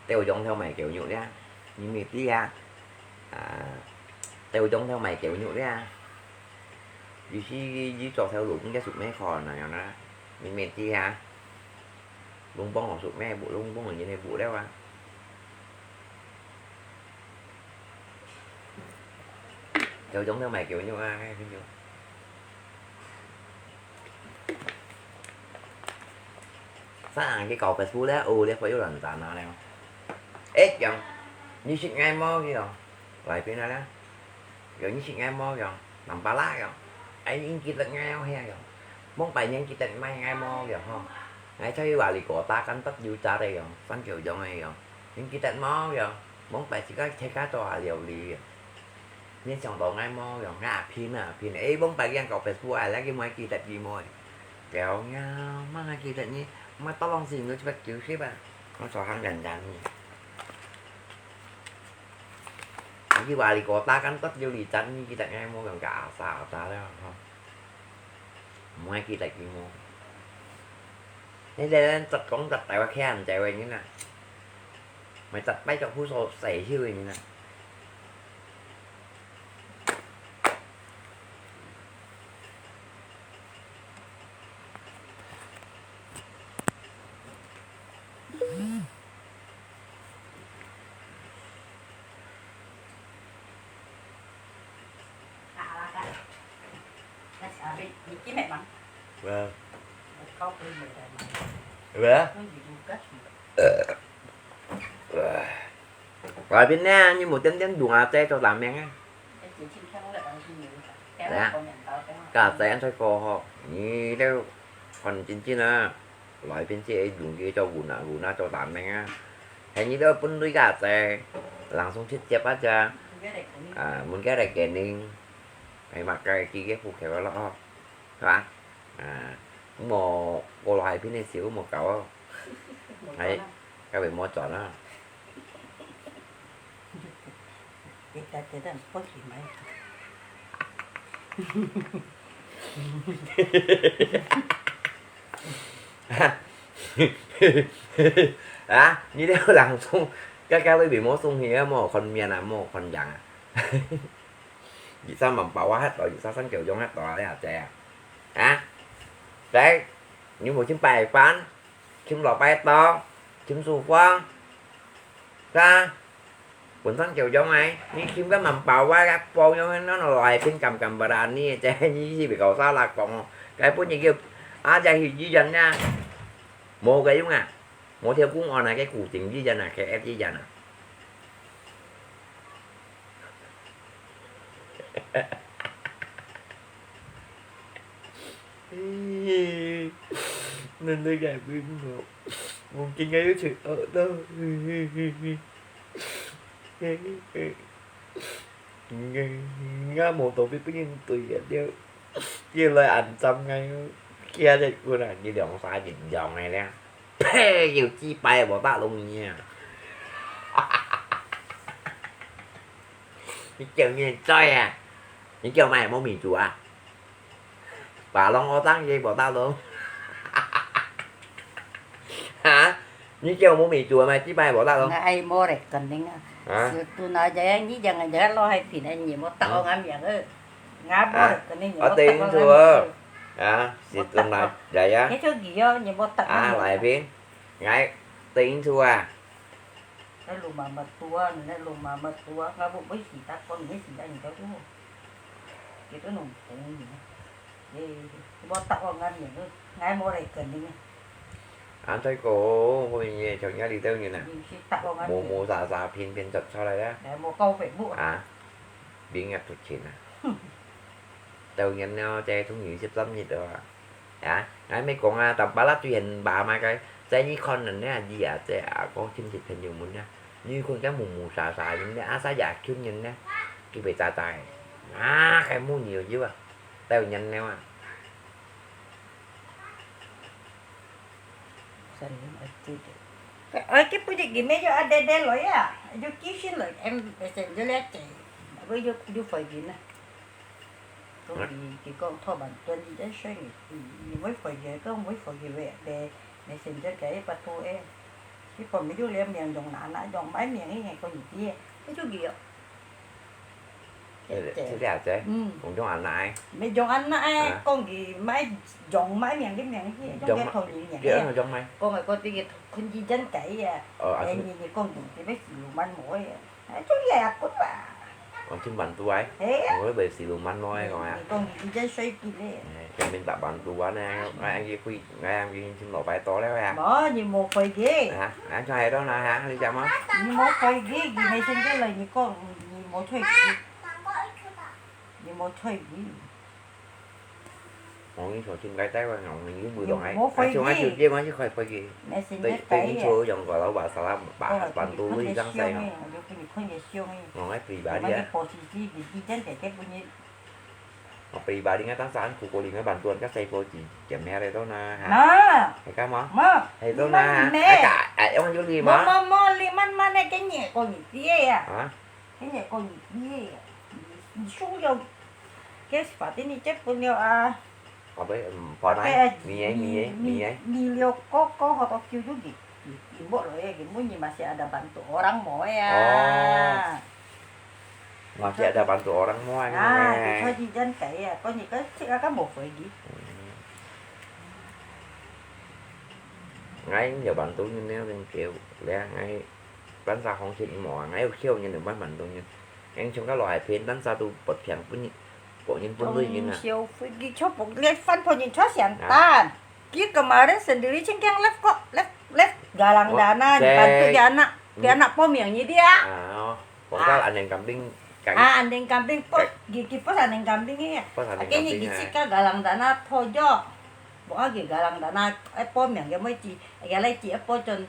都用頭賣狗肉了，你咪知啊？啊，都用頭賣狗肉了。 有時你做頭路，應該熟咩可能樣啦，你免知啊。攏幫我熟咩，攏幫我人个補了啊。就種就賣狗肉啊，該種。上人去搞Facebook了，哦，了，會有人讚啊了。誒，講，你識𠊎無？佢講，來邊啊了。 Yong，你識𠊎無？Yong，Nampala Yong。哎，你記得𠊎哦，係啊，Yong。Mông pagi你記得賣𠊎無？Yong，吼。𠊎在Wali Kota kantor有隻个，Yong，三九Yong个，Yong。你記得無？Yong，mông pagi自家自家做下料理。你想到𠊎無？Yong，𠊎阿平啊，阿平。哎，mông pagi人搞Facebook啊，來去問記得佢無？了呀，麼个記得你？麼个多浪時你都一百九十啊？我做行人人呢。 你話你個打緊得了，你真你記得𠊎無？Yong，該阿沙阿沙了，吼。毋會記得佢無？你這人實講實在話，欠人濟个人啊，毋係實擺著苦所洗手个人啊。 外邊呢，你無點點用啊，這做冷麵啊？來啊，該這樣才過吼，你都看真真啊。 來邊這用个做雲啊，雲啊做冷麵啊。係你都分類个仔，langsung直接啊，啊，問佢來給你，係嘛？該幾個戶口咯，吼，係吧？啊，無過來邊个時候無搞哦，係，該會無轉啊。 啊，你兜人送，該該位面無送去啊，無看面啊，無看樣啊。二三萬包啊，遐多，二三三九種遐多啊，你阿姐啊。啊，來，你無去拜飯？ 尋老拜到，尋書房，是啊，本身就樣个，你尋个蠻飽啊，个包樣个，那那來拼敢敢不啦？你這你是別搞啥啦講哦，該本日叫阿姐去醫院啊，無个用啊，無條公安啊，个古井一樣啊，个F一樣啊。恁多个朋友，我今日又去學到。𠊎，𠊎無道理分人對啊了，佢來暗針𠊎，佢還在問啊，你兩儕係兩个咧？呸，有幾擺無打攏你啊！你叫你嘴啊？你叫麼个無面子啊？ Balong orang ye botak dong. Ha? Ni kêu mô mì chùa mà chứ bai botak dong. Ngai ai mô rek kênh ning à. Ha? Sư tu na jaya ni jang jaya lo hai pin ai ni mô tak ong am yang ơ. Nga mô rek kênh ning ni mô tak ong am yang. Ha? Sư tu na jaya. Cái chỗ gì yo ni mô tak ong. Ha, lai pin. Ngai ting chùa. Nai lùm mà mật tua, nai lùm mà mật tua, ngai buk bui sì tak kon ni sì anh cháu tu. Kì tu nùng phùng ni. Ê, bó tak ong ngăn ni, ngai mô rek kênh ni. An thoi kô, hôm nay cháu nhớ đi đâu như nào? Mù mù xà xà, phiên phiên chật sao đây đó? Để mua câu Facebook à? À, biến ngặt thuộc chuyện à? Tàu nhắn nhau, chạy thông nhị xếp lắm nhiệt đó à? Ya, ngai mê kông a, tăm pá lát tui hên bá mai cái, zai ni khon nần nè, yi a, zai a, kông chim chit phên yung mun nè. Ni khon cái mù mù xà xà yung nè, a sa ya khiun yung nè. Ki bê zai zai. A, khai mu nhiều dữ à. Tao nhắn nèo à. Ơ, cái bữa giờ kì mê yo a đê đê lôi à. Yo ký xin lôi, em, em sen yo lê chê. Bữa yo, yo phải ghi nè. Kông kì, kì kông thọ bản tuần đi đến suy nghĩ, kì, kì mới phải về, kông mới phải về về, để, để xem cho cái bắt thu em. Chứ còn mấy chú liêm miệng dùng nản nản, dùng máy miệng ấy ngày con gì kia. Cái chú gì ạ? Thế là chứ. Ừ. Cũng dùng ăn nải. Mấy dùng ăn nải, à. Con gì máy, dùng máy miệng cái miệng kia, dùng cái thằng gì miệng kia. Dùng máy. Con người con tí kia, con gì chân cái à. Ờ, à, em gì gì con dùng cái bếp xì lù măn mối à. Chú lẹ cút bà. Còn chim bản tu ai? Thế á. Ngồi bê xì lù măn nói coi à. Thì con gì chứ suy kì lê. Cái mình tập bản tu á nè, ngai ăn cái quỷ, ngai ăn cái chim lọ bài to leo à. Mò, gì mò phải ghê. Hả? Ăn cho hay đó nè hả? Đi chăm á. Gì mò phải ghê, gì mày xin cái lời gì con, gì mò thuê gì. Gì mò thuê gì. Ngong ni chua chim kai tai wa ngong ni yu bui dong ai. Ai chua ai chua jie ma chi khoi poi ki. Tei tei ni chua yong kua lau ba sa la ba ban tu lui sang sai no. Ngong ai pri ba li a. Ngong pri ba li ngai tang sa an ku ko li ngai ban tuan ka sai po chi kiam mea le to na ha. Hai ka ma. Hai to na ha. Ai ka ai ong yu li ma. Mo mo mo li man man ne ke nie ko ni tie ya. Ha? Thế này còn gì? Gì xuống dòng. Cái spaghetti này chắc bún liu à. Apa, um, apa, mì ấy, mì ấy, mì ấy. Mì liu có, có họ có kêu chút gì. Gì, gì mua rồi, gì mua gì mà sẽ ada bantu orang mua ya. Ồ. Mà sẽ ada bantu orang mua. À, thì thôi gì dân cái à, có gì có, có một cái gì. Ngai nhiều bạn tú như neo lên kiểu, lẽ ngai Tan sa hong siew mò, ngai khiêu nyen nang ban man dong nyen. Eng chung ka loi phen tan sa tu bot phiang pun nyen, bot nyen pun lui nyen na. Hong siew phi gi cho bot lian fan po nyen cho siang tan. Ki kemarin sendiri cengkeng left kok, left, left galang dana, bantu dia anak, dia anak po miang ni dia. Ah, oh. Bongkal aneng kambing. Ah, aneng kambing po, gi, gi pos aneng kambing ya. Pos aneng kambing. Akhirnya gi cika galang dana po jo. Bongkal gi galang dana, eh, po miang ge mo ci, eh, ga lai ci, eh, po chon.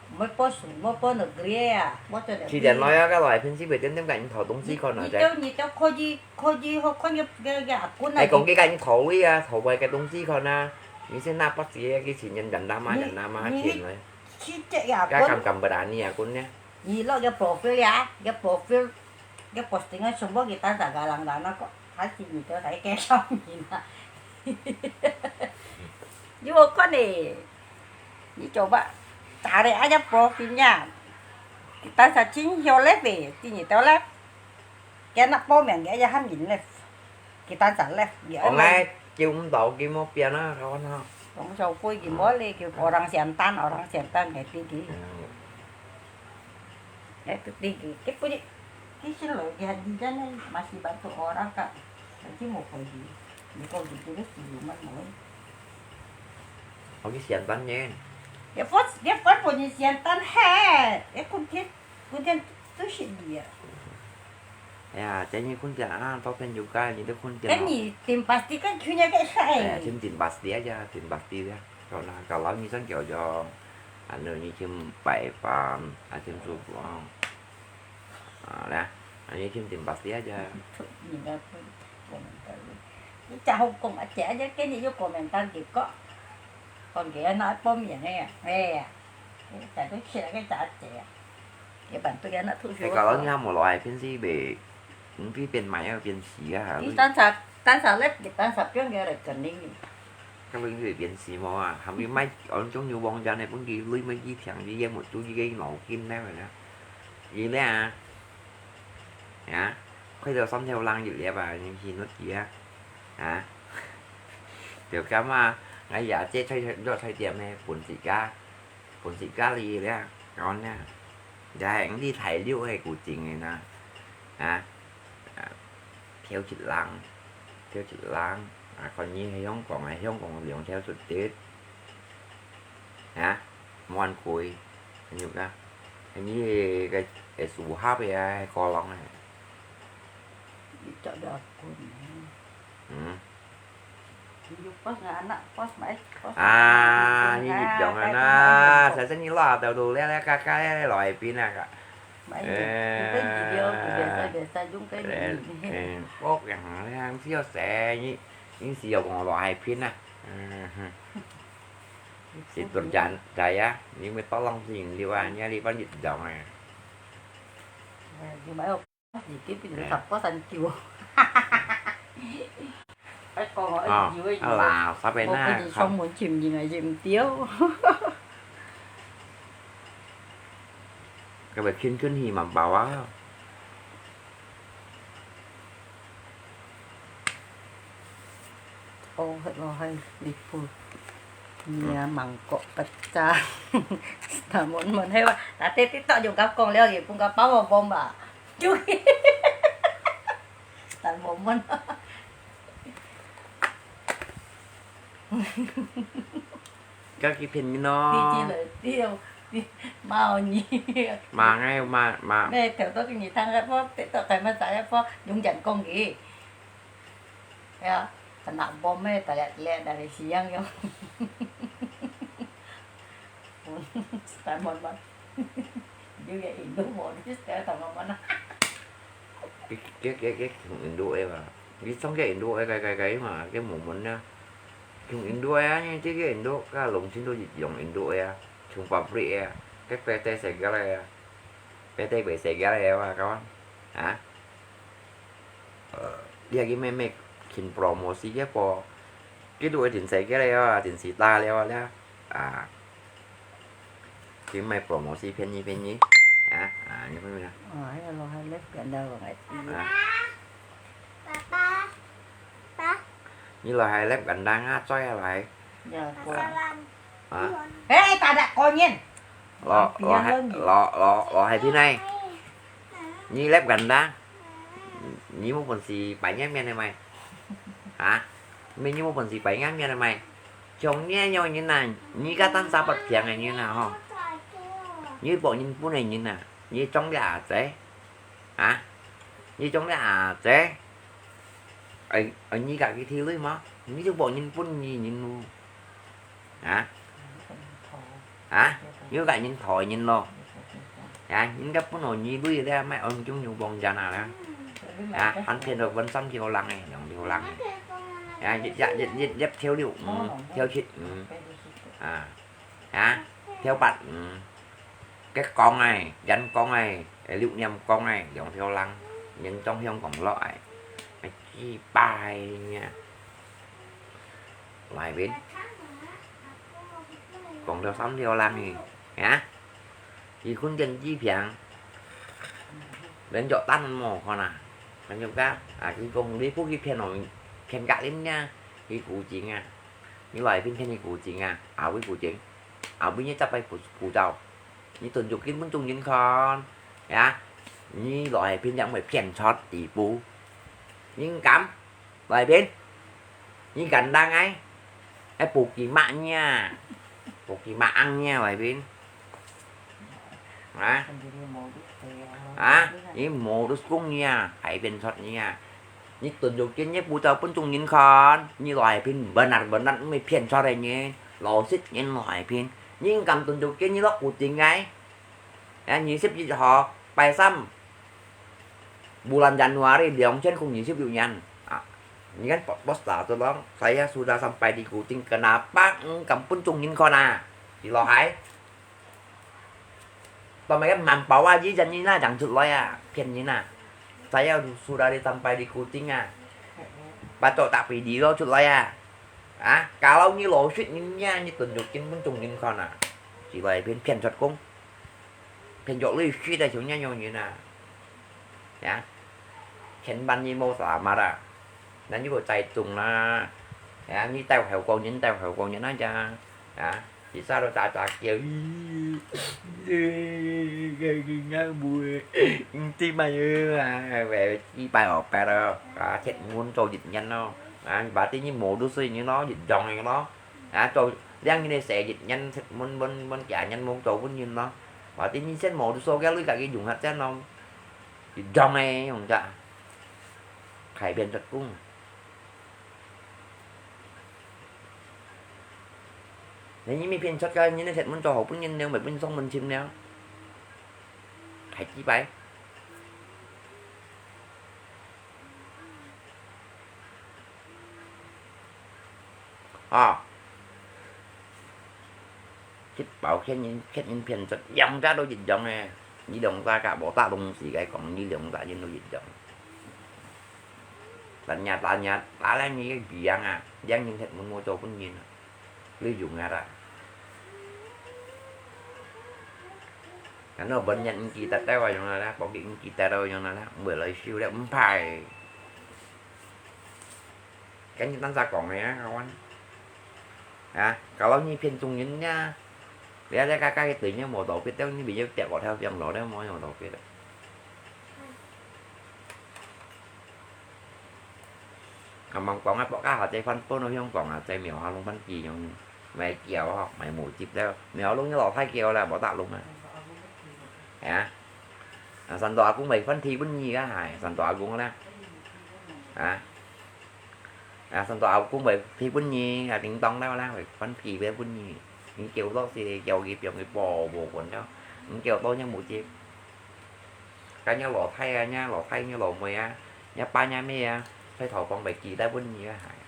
Mới bố sung, mới bố nước ria, bố cho đẹp. Chỉ để nói á, cái loại phiên dịch về tiếng, tiếng Cảnh thảo tống di con nói. Như châu, như châu khó di, khó di, khó, khó nhập cái, cái ạc quân này. Hay còn cái Cảnh thảo đi à, thảo về cái tống di con à. Như thế nào bác sĩ cái chỉ nhận dần đa mà, dần đa mà, chỉ nói. Chỉ chạy ạc quân. Cái cầm cầm bờ đá ni ạc quân nhé. Như lo cái profile à, cái profile. Cái posting á, sung bố kì tan sa galang dana kok, hả, chỉ nhìn cho thấy cái sao nhìn à. Yu kok nè, yu cho bác, ta đây aja profile nha. Kì tan sa chính hiếu lép về, chỉ nhìn tao lép. Cái nắp bố mẹ cái aja ham nhìn lép. Kì tan sa lép, kì ăn lép. Ong ai, kêu ung tau kì mô pian á, kau ăn hả? Ong sâu kui kì mô lê, kêu orang sian tan, orang sian tan, cái tí kì. Cái tí kì, cái bụi, cái xin lỗi kì hạt đi chân này, mà xì bát tụ orang kà. Cái chứ một cái gì, mình còn gì chứ biết gì mà nói. Ong kì sian tan nhé. 你發，你發分你先等下，你今天，今天都是你啊。哎呀，今日今天啊，到朋友家，你都今天哦。跟你訂pasti跟去年个事。哎呀，先訂pasti aja，訂pasti aja。Kalau nak, kalau你想叫叫，anu你先拜访，啊，先做工。啊，來，啊，你先訂pasti aja。你个，你食好講啊，食啊，今日又講明當結果，講佢那方面个，哎呀。 Tại tôi chia cái giá trị à. Cái bản tôi nó thu 哎，kalau你還無落海片是袂，毋會變賣啊，變死啊。你單炒，單炒咧，你單炒變个來整理你。該你會變死無啊？還會賣，俺種有網站个，分佢鐳賣佢聽，佢也無注意个腦筋咧，係啊。佢咧啊，啊，開到三條零一粒啊，你去哪去啊？啊，就咁啊，哎呀，這菜，這菜店呢，本自家。 本身家裡咧，講呢，就係你大陸个古井个呐，啊，啊，跳一浪，跳一浪，啊，看你係香港个，香港兩條出去，啊，無恁貴，你看，你个，个樹下个啊，高浪个，你找到貴呢。嗯。 啊，你入場啊，那，saya sini lah，到到了了，嘎嘎了，來賓啊，嘎。哎，嗯，屋樣，你，你，你，你是要講來賓啊？嗯哼，是做人，在啊，你咪當然是你啊，你你入場啊。你買 你這邊就十個三九。哎，講我啊，一九个，啊啦，十個那，無分你上門尋人還是毋對？該位輕輕去嘛飽啊。 哦，迄个係日本，你啊，芒果不炸，打悶悶，係吧？那這這到用甲講了，日本个包包bomb吧，就打悶悶。該佢騙人咯。你這个，你有，你罵你。罵个，罵，罵。咩？頭到今日聽个波，跌到該麼仔个波，用人講个。 係啊，anak bom咩，大家咧，大家是樣樣。大慢慢，有个印度無，你就同我問啊。佢佢佢佢從印度个嘛，佢從个印度个个个个嘛，佢無問啊。從印度个啊，因為這个印度，佢攏全都係用印度个啊，從pabrik个啊，佢PT世界个啊，PT世界个啊嘛，kawan，啊？ 呃，你還去咩咩尋promosi个啵？佢都會真細个了啊，真細大了啊，啊。去買promosi便宜便宜，啊，啊，你看沒有？哦，還有咯，還有別的我還知。啊。爸爸，爸。你來還來簡單啊，再來。呀，過。啊。哎，大大過年。 老，老海，老，老，老海平哎，你lép gandang，你無本事擺若面个咩？啊？咩你無本事擺若面个咩？像你樣人啊，你个單三八平个人啊吼，你幫人分个人啊，你裝个阿姐，啊？你裝个阿姐，哎，哎，你家己體會嘛？你就幫人分你人咯。 啊？啊？有个人討人咯。啊，人家本來你對了，買安中有幫人啊啦。啊，還騙到分三條人誒，兩條人誒。啊，一、一、一、一、一條六，嗯，條七，嗯。啊，啊，條八，嗯。 个光哎，眼光哎，六眼光哎，兩條人，人中香港落哎，哎，幾百呀。來邊，講到三條人哎，啊？佢坤電視屏，連著單無看啊，看著个，啊，佢講你不去騙我，騙格林呀，佢古井啊，你來邊騙你古井啊，啊，會古井，啊，會你執ไปผู้ผู้เจ้า 你蹲足根本中人看，呀，你來片樣會騙出地步。人敢？來片？你敢當哎？哎，不給罵你啊！ Bukit Maang nia, Lai Pin. Ha? Ha? Ni modus kong nia, hai pian sot nia. Ni tunjuk kin ni bù tau pun chung ngin khon. Ni Lai Pin benar-benar mui pian sot ni. Lo sit ngin Lai Pin. Ni ngam tunjuk kin ni lok kuting ai. Ya, ni sip yit ho, pai sam. Bulan Januari 两千零二十六年. Ah, ni kan po-, post tu long, saya sudah sampai di Kuching, kenapa engkau pun chung ngin khon ah? Di lo hai. Tao mai kan man pau ah, ji jan ni na, jang chut loi ah, pian ni na. Saya sudah di sampai di Kuching ah. Pacok tak video chut loi ah. Ah, kalau ni lo sit ni nia, ni tunjuk kin pun chung ngin khon ah. Di lo hai pian, pian sot kong. Pian sot lui sit ah, siu nia nyo ngin ah. Ya. Ken ban ni mo sa ma da. Nan yu ko zai chung la. Ya, ni tau hau ko ngin, tau hau ko ngin na ja. Ya. Di sa lo ta ta kiau. Ti mai yu a, wei ti pai o pai lo. A, thiet mun cho yit nyan lo. A, ba ti ni modus ni lo, yit dong ni lo. A, cho liang ni se yit nyan thiet mun, mun, mun kia nyan mun cho mun yin lo. Ba ti ni sen modus so kia lui ka ki yung hat chen lo. Yit dong e, yung ja. Khai pian sot kung. Ni ni mi pian sot ka, ni ni thiet mun cho hau pun yin neo, mai pun song mun chim neo. Khai chi pai. A. Chit pau khiet yin, khiet yin pian sot, yong ja do yit yong e. Ni dong ja ka bo ta dong si kai kong, ni dong ja yin do yit yong. Tan nia, tan nia, ta lai ni biang a, biang yin thiet mun mo cho pun yin a. Lui yung a ta. Kan no bon yin ki ta tao a yong na la, pok ki ki ta tao yong na la, mui lai siu le, mpai. Kan ni tan sa kong e, kawan. Ha, kalau ni pian chung yin nia. Lia lia ka ka ki tui nia mo tau pit, tao ni bi yu tiak ko thao piang lo, tao mo mo tau pit. Ka mang kong a, pok ka ha, zai phan pon lo hiong kong a, zai miao ha long phan ki yong. Mai kiao ho, mai mu chip leo. Miao long ni lo thai kiao la, bo ta long a. Ya. A, san to a kung mai phan thi pun ni ka hai, san to a kung la. Ha. A, san to a kung mai thi pun ni, a, ting tong leo la, mai phan thi bai pun ni. Ni kiao to si kiao ki piong ki bo bo kon leo. Ni kiao to ni mu chip. Ka nia lo thai a, nia lo thai, nia lo mui a, nia pa nia me a, thai thau pong bai ki tai pun ni a hai.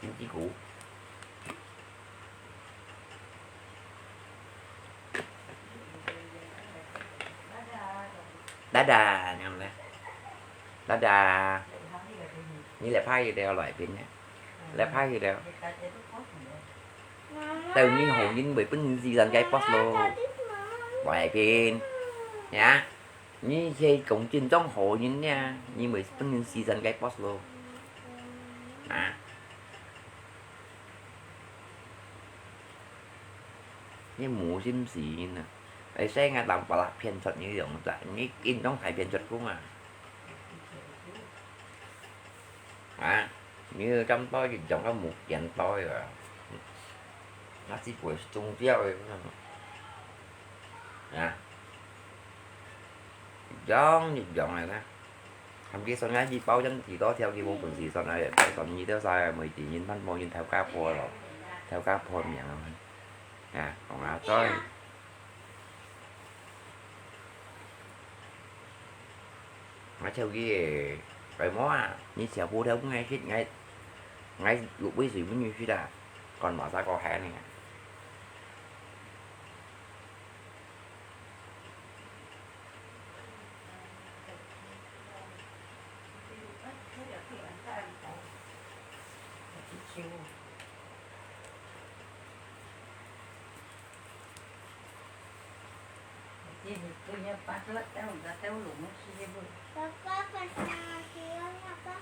Ni ki ku. Dada, ngam le. Dada. Ni le phai leo Lai Pin ne. Le phai leo. Tao ni hong yin bai pun si san kai post lo. Lai Pin. Ya. Ni he kong jin trong hong yin nia, ni bai pun si san kai post lo. Ha. Ni mu sim si na. Ai sai nga tam pa la pian sot ni yong ta, ni kin trong hai pian sot kung a. Ha, ni chăm to yit yong ka mu kian to a. Nga si pui chung tiao e. Ha. Yong, yit yong a na. Ham ki son nga yi pau yong ki to tiao ki mo pun si son a, pai son ni tiao sa, mui ti yin phan mo yin thao ka pho lo. Thao ka pho miang a. Ha, kong a toi. Nga cheu ki, pai mo a, ni cheu pu thêu ngai sit ngai, ngai luk wi sui mun yu sit a, kon ma sa ko hai ni.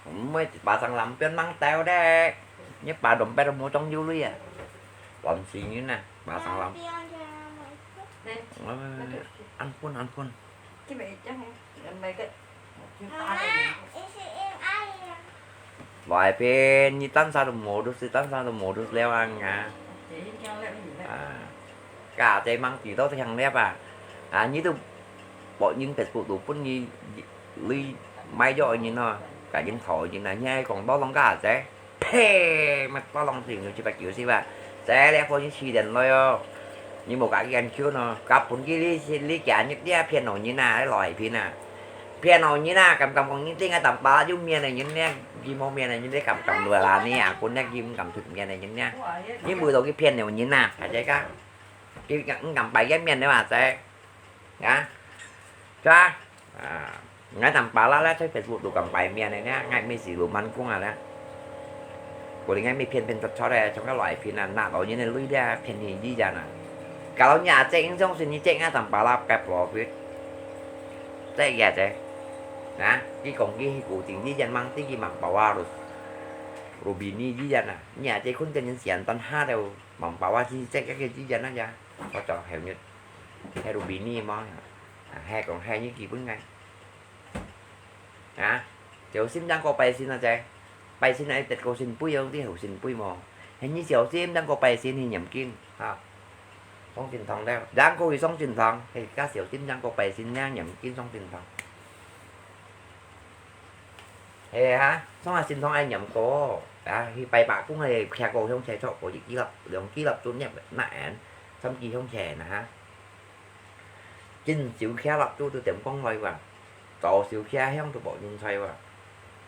Mui pasang lampion mang teo dek. Ni pa dompet mo trong yu lui a. Lon si ni na, pasang lam. Ampun, ampun. Lai Pin, ni tan sa tu modus, ni tan sa tu modus leo ang a. 啊，家姐吂知道聽忒啊！啊，你都博人Facebook都分你鐳買咗人哦，甲人討人啊，你還講多啷家姐？呸！乜多啷事情就七八九十啊！這啮貨你試等來哦！你無甲佢研究喏，甲分佢你你家你這騙老人啊，你來騙啊！騙老人啊，敢敢講你這个淡薄有面个人呢？佢無面个人，你敢敢來啦你啊？講呢佢毋敢出面个人呢？你為到佢騙老人啊，大家講，佢敢毋敢擺个面个嘛？這，啊，是吧？啊，𠊎淡薄啦啦，在Facebook都敢擺面个呢，𠊎毋係羅曼公啊呢。 Kuling ai mi phiên phiên chót chót ai, trong cái loại phiên à, nạp vào như này lui đi à, phiên thì gì dàn à. Kalau nhà cek yang trong sini cek ngã tầm bà lap cái profit. Cek ya cek. Nah, cái công ty hi cố tình gì dàn mang tí cái mắm bảo à rồi. Rubini gì dàn à. Nhà cek khun cái nhân sian tan ha đâu. Mắm bảo à thì cek cái gì dàn à ya. Có cho hiểu như. Hay Rubini mà. À, hay còn hay như kỳ bưng ngay. Hả? Chiều sim dang có bài xin à, che? Bài xin à, tết có xin bui, ông tí hậu xin bui mò. Hình như chiều sim dang có bài xin thì nhầm kinh, ha. Song Trinh Thang đeo. Dang có hi Song Trinh Thang, thì các chiều sim dang có bài xin nhá, nhầm kinh Song Trinh Thang. Hè ha, Song là Trinh Thang ai nhầm có. À, thì bài bạc cũng hay, khe có không che chọ có ký lập, lòng ký lập tốt nhất nè, thậm chí không che nè ha. Chính siu khía lạp chú từ tiệm công vay wa. Tỏ siu khía hiong từ bộ nhân xoay wa.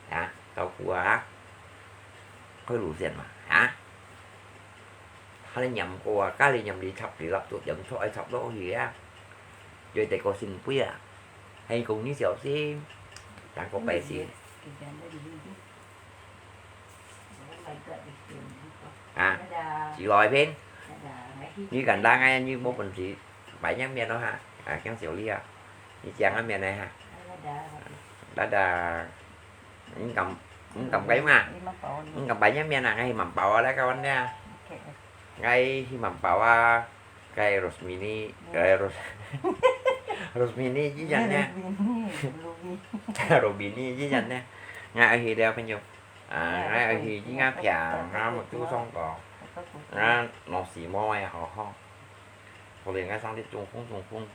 Hả? Tao của hả? Khối lũ tiền mà. Hả? Hả lê nhầm của, cá lê nhầm đi chọc đi lạp chú tiệm xoay chọc đó gì á. Rồi để có xin quý à. Hay cùng như xíu xin. Chẳng có bè xin. À, chỉ lòi phiên. Như gần đang ai như mô phần gì. Bài nhắc miền đó hả? À, kén xíu ly à. Như chàng á miền này hả? Đã đã. Không cầm, không cầm cái mà. Không cầm bài nhắc miền à, ngay mắm bảo á, các bạn nha. Ngay khi mắm bảo á, cái Rosmini, cái Ros-, Rosmini chứ dần nha. Rubini chứ dần nha. Ngay khi đeo phải nhục. À, ngay khi chứ ngã phiàng, ngã một chú sông cỏ. Ngã nó xì môi hò hò. Có lẽ ngay sang đi chung phung, chung phung.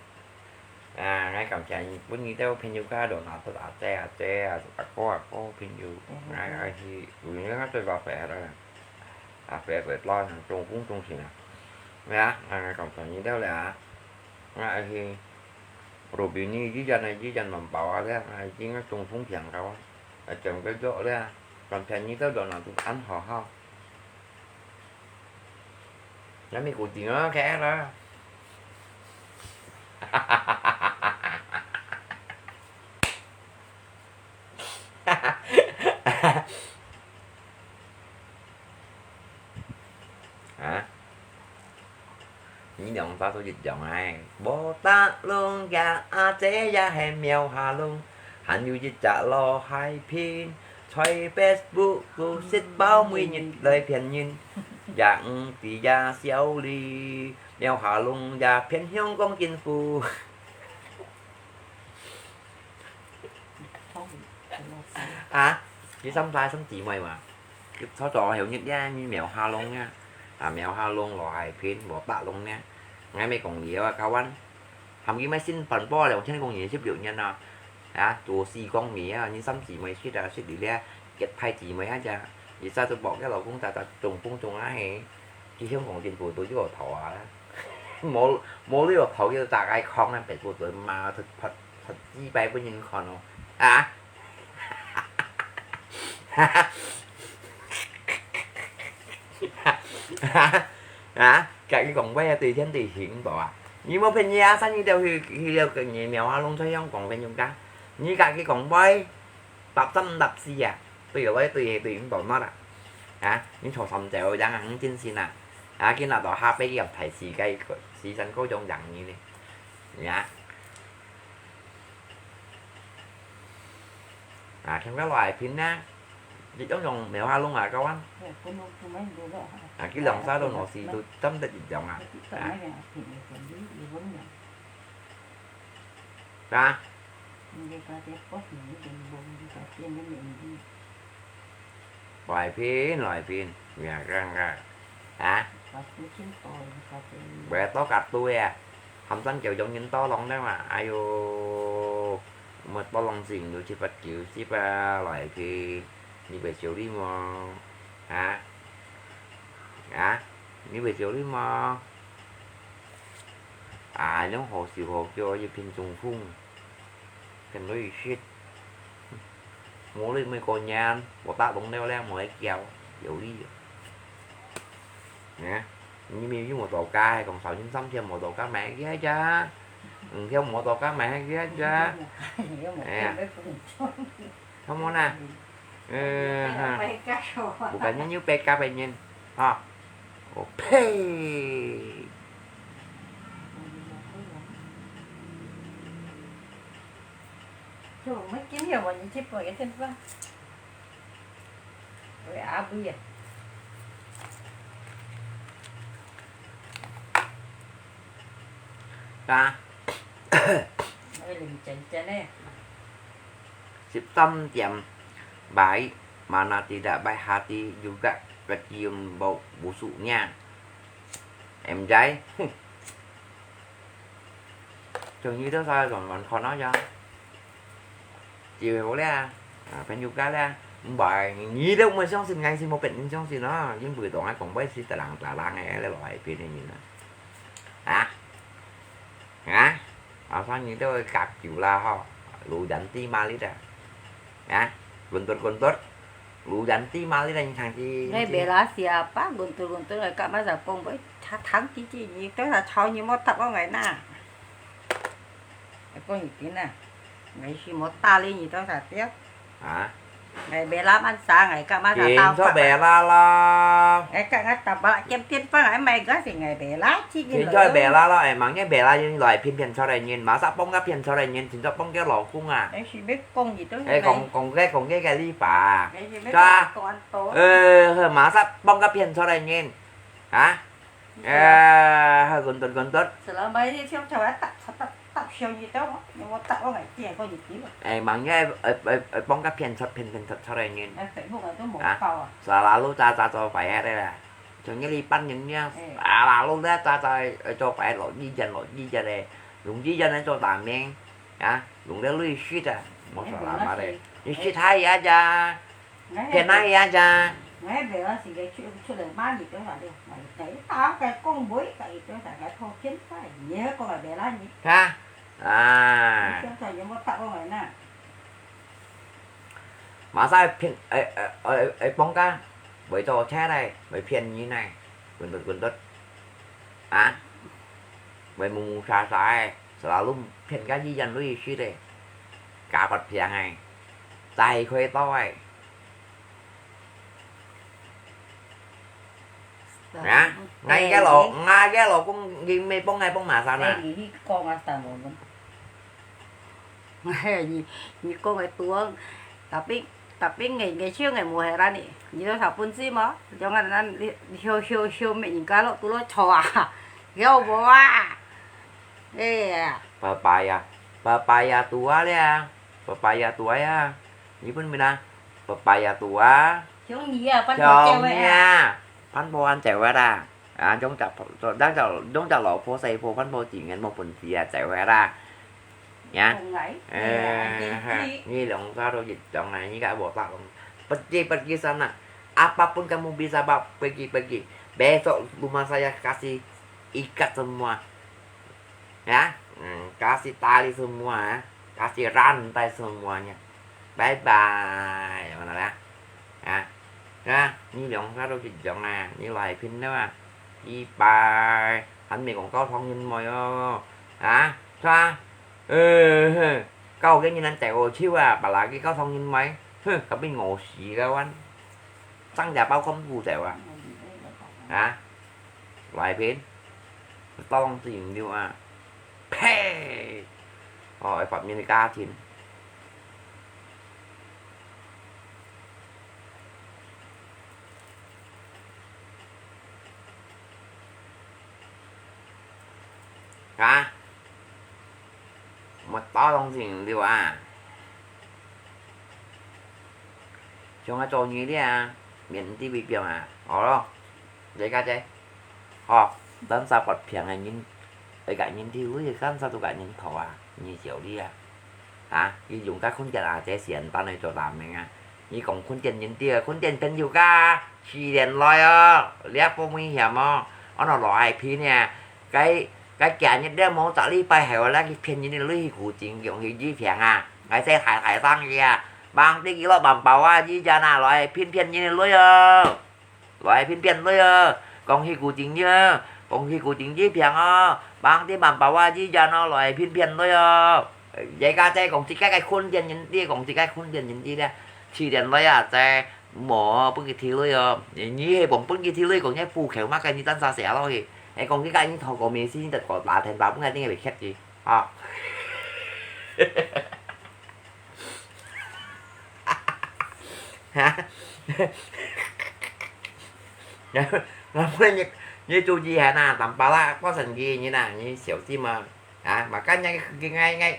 À, ngay cảm thấy bữa nay tao phim nhiều cái đồ nào tao đã che, à, che, à, à, có, à, có phim nhiều. Ngay, à, thì, ừ, nó tôi vào phải rồi. À, phải, phải lo, chung phung, chung xì nè. Nè, à, ngay cảm thấy như thế là, à, ngay thì, Rubini, chứ giờ này, chứ giờ mà bảo, à, thế, à, chứ nó chung phung phiền đâu. À, chồng cái chỗ đấy, à, cảm thấy như thế đồ nào tao ăn hò hò. Nó mới của chị nó khẽ đó. Hả? Ní lòng ta số dịch giọng ai. Bố ta luôn gà a chế ya hè mèo hà luôn. Hẳn dù dịch trả lo hai pin. Xoay Facebook của xích báo mười nhật lời phiền nhìn. Dạng tỷ ya xéo lì. Mèo hà luôn ya phiền hiông công chính phủ. À, cái xóm trai xóm chị mày mà. Cái xóm trọ hiểu nhất nha, như mèo hà lông nha. À, mèo hà lông lò hài phiến, bỏ bạ lông nha. Ngay mấy công lý á, cao ăn. Hàm cái máy xin phần bò là trên công lý xếp biểu nhân à. À, tù xì con mì á, như xóm chị mày xít à, xít đi lẹ. Kết phai chị mày á chà. Vì sao tôi bỏ cái lò cũng ta ta trùng phung trùng á hề. Cái hiếu công chính phủ tôi chứ bỏ thỏ á. Mô, mô lý bỏ thỏ cái ta cái con này phải của tôi mà thật, thật, thật chi bay với nhân con nó. À. Hả? Cả cái cổng quay tùy thiên tùy hình bỏ à? Như mà phải nhớ sao như đều thì, thì đều cái nhớ mèo hoa lông xoay không cổng quay nhung cá. Như cả cái cổng quay, tập tâm tập gì à? Tùy ở đây tùy, tùy cũng bỏ mất à? Hả? Những thổ sắm chéo dáng hàng chính xin à? Hả? Cái nào đó ha, bây giờ phải xì cái, xì sẵn câu trong dáng như này. Nhá. À, thêm các loại phím nhá. Dịch giống dòng mèo hoa luôn à, các bạn. À, cái lòng sao đâu nó xì tôi chấm tết dịch dòng à. À. Ra. Loại phím, loại phím. Nhà răng ra. Hả? 會多較多啊，喊聲叫眾人多啷了嘛，哎喲，麼多啷子有七八九十啊，來去，你會笑你無？啊？啊？你會笑你無？啊，恁好笑好笑，一片中風。 跟你食。無你每個人，無打動了了，無愛叫，有理。哎，你明明無到家，還講少人三天無到家買个呀？五天無到家買个呀？哎呀，come on啊！嗯，哈，bukannya你backup人，哈，我呸！ 就毋會緊要，你去背个地方。喂，阿妹啊。啊？哎，你真真呢。十三點 baik, mana tidak baik hati juga kecium bau busuknya. Em Jai, 哼。終於都在亂亂看了呀。機會無了啊，啊，朋友家了啊，毋係，你都毋相信，𠊎係無必定相信啊，因為當下講話係得人得人个，你老係別个人啊。啊？ 啊，asal你都會夾球啦吼，lu yanti malit啊。啊，guntur-guntur，lu yanti malit啊，你聽佢。𠊎bela siapa，guntur-guntur，𠊎夾麼儕講，喂，他聽幾句，你對他吵，你莫答我𠊎呐。𠊎講你聽啊，𠊎係無搭理你多少條。啊？ 𠊎bela麼儕，𠊎夾麼儕打發。Chính xác bela咯。𠊎夾𠊎打發，兼電話，𠊎買个係𠊎bela，自己來。Chính xác bela咯，哎，mangnya bela人來騙騙出來人，masa幫个騙出來人，chính xác幫个老公啊。哎，係要講佢都係。哎，講，講个，講个个你爸。哎，係要講多多。呃，masa幫个騙出來人，啊？ 哎，好，guntur-guntur。Selama ini siapa cakap tak, tak, tak siapa itu, yang mau tak orang itu, kau itu. Eh, mangnya, eh, eh, eh, pong ka pian sot, pian, pian sot, sot rai nyin. Eh, Facebook itu mau tahu ah. Selalu caca cau payah deh lah. Contohnya lipan nyin ya, selalu dah caca, eh, cau payah lo jijan, lo jijan deh. Lung jijan deh cau tameng, ya, lung deh lui shit ah. Mau selama deh. Ni shit hai aja. Phiền ai ya cha. Ngai bela sing ke chu chu le ma ni to sa de. Ngai tai ta ke kong boi ka i to sa ka tho phiền tai. Ye ko ba bela ni. Ha. À. Phiền tai ye mo ta ko ngai na. Mà sao phiền, ê, ê, ê, ê, bông ka. Bơi tô che đây, bơi phiền như này. Quên tụt, quên tụt. À. Bơi mù mù sa sa ai. Selalu phiền ka jijan lui shit de. Ka pat phiang ai. Chai khoi to ai. Hả? Ngay cái lỗ, ngay cái lỗ cũng ghi mê bông ngay bông mà sao nè? Ngai hi kong a sa mo. Ngai ni, ni kong ai tuang. Tapi, tapi ngai, ngai chiu ngai mo he ra ni. Ni to sa pun si mo. Jangan nan hiu, hiu, hiu me ni ka lo tu lo cho a. Hiu bo a. Eh. Papaya. Papaya tua le a. Papaya tua ya. Ni pun mina. Papaya tua. Hiu ni a, pan bo cheu a. Pan bo an cheu a. À, chúng ta, chúng ta, chúng ta lỗ pho sai pho pan bo chỉ ngen mo pun si a cheu a. Ya. Ni lòng sa ro jit chong na, ni ka bo ta. Pergi, pergi sana. Apapun kamu bisa bawa, pergi, pergi. Besok rumah saya kasih ikat semua. Ya, hmm, kasih tali semua, ya. Kasih rantai semuanya. Bye bye. Mana lah? Ya. Ya, ni lòng sa ro jit chong na, ni lai phin na. Bye bye. Hẳn mê kong kau thong yin moi o. Ha? Sa? Ê, kau ke yin nan chai o chiu a, bà là cái kau thong yin moi. Hơ, kau pin ngô xì kau ăn. Trăng giả bao con bu chai wa. Ha? Lai phin. Tao lòng chim liu a. Phê. Ôi, Pháp Nhân cá chín. Hả? Một tao lòng chim liu a. Chúng ta cho như thế à? Miễn đi bị biếng à? Ồ, rồi cá chê. 吼，單儕發病个人，會甲人跳，你單儕都甲人討啊，你笑你啊！啊，你用个坤健阿姐先單來做大名啊！你講坤健人跳，坤健朋友家，四年來哦，這不危險哦，安到羅海平呢，該該今日了無十禮拜後，來去騙人的鐳去古井，用去醫病啊！𠊎這大大生意啊，望得幾落萬寶啊，醫人啊，羅海平騙人的鐳哦！ 來騙騙鐳哦，講去古井哦，講去古井醫病哦，望得萬寶啊醫人哦，來騙騙鐳哦。這家姐講自家个坤健人，你講自家坤健人呢，七年來啊，這無分佢提鐳哦，你係講分佢提鐳，講你戶口嘛，該你單儕寫落去，還講你个你透過微信，你就打電話分佢，你會客氣啊。 哈？然後你你注意下呐，當巴拉發生个人啊，你小心啊！啊，makanya佢佢𠊎𠊎𠊎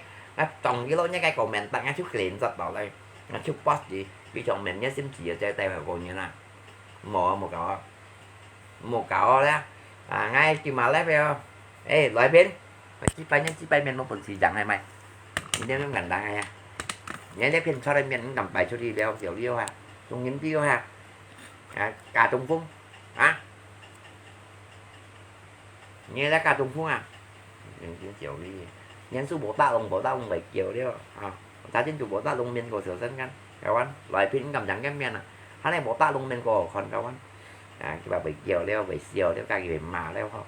當佢咯，你个comment，𠊎就連接到來，𠊎就post佢，佢上面你心事啊，再帶回過人啊，無無搞啊！ 莫搞我了，啊，𠊎今嘛來了，誒，來片，幾百年幾百年我本事講來賣，你這種簡單个呀，你這片出來面，你敢擺出去了，小料啊，中人料啊，啊，假中風，啊，你這假中風啊！ 認真笑你，年數無打攏無打攏會叫了啊！大陣就無打攏面過小生看，台灣來片敢講个面啊，還係無打攏面過好看台灣，啊，佢話會叫了，會笑了，家己會罵了吼。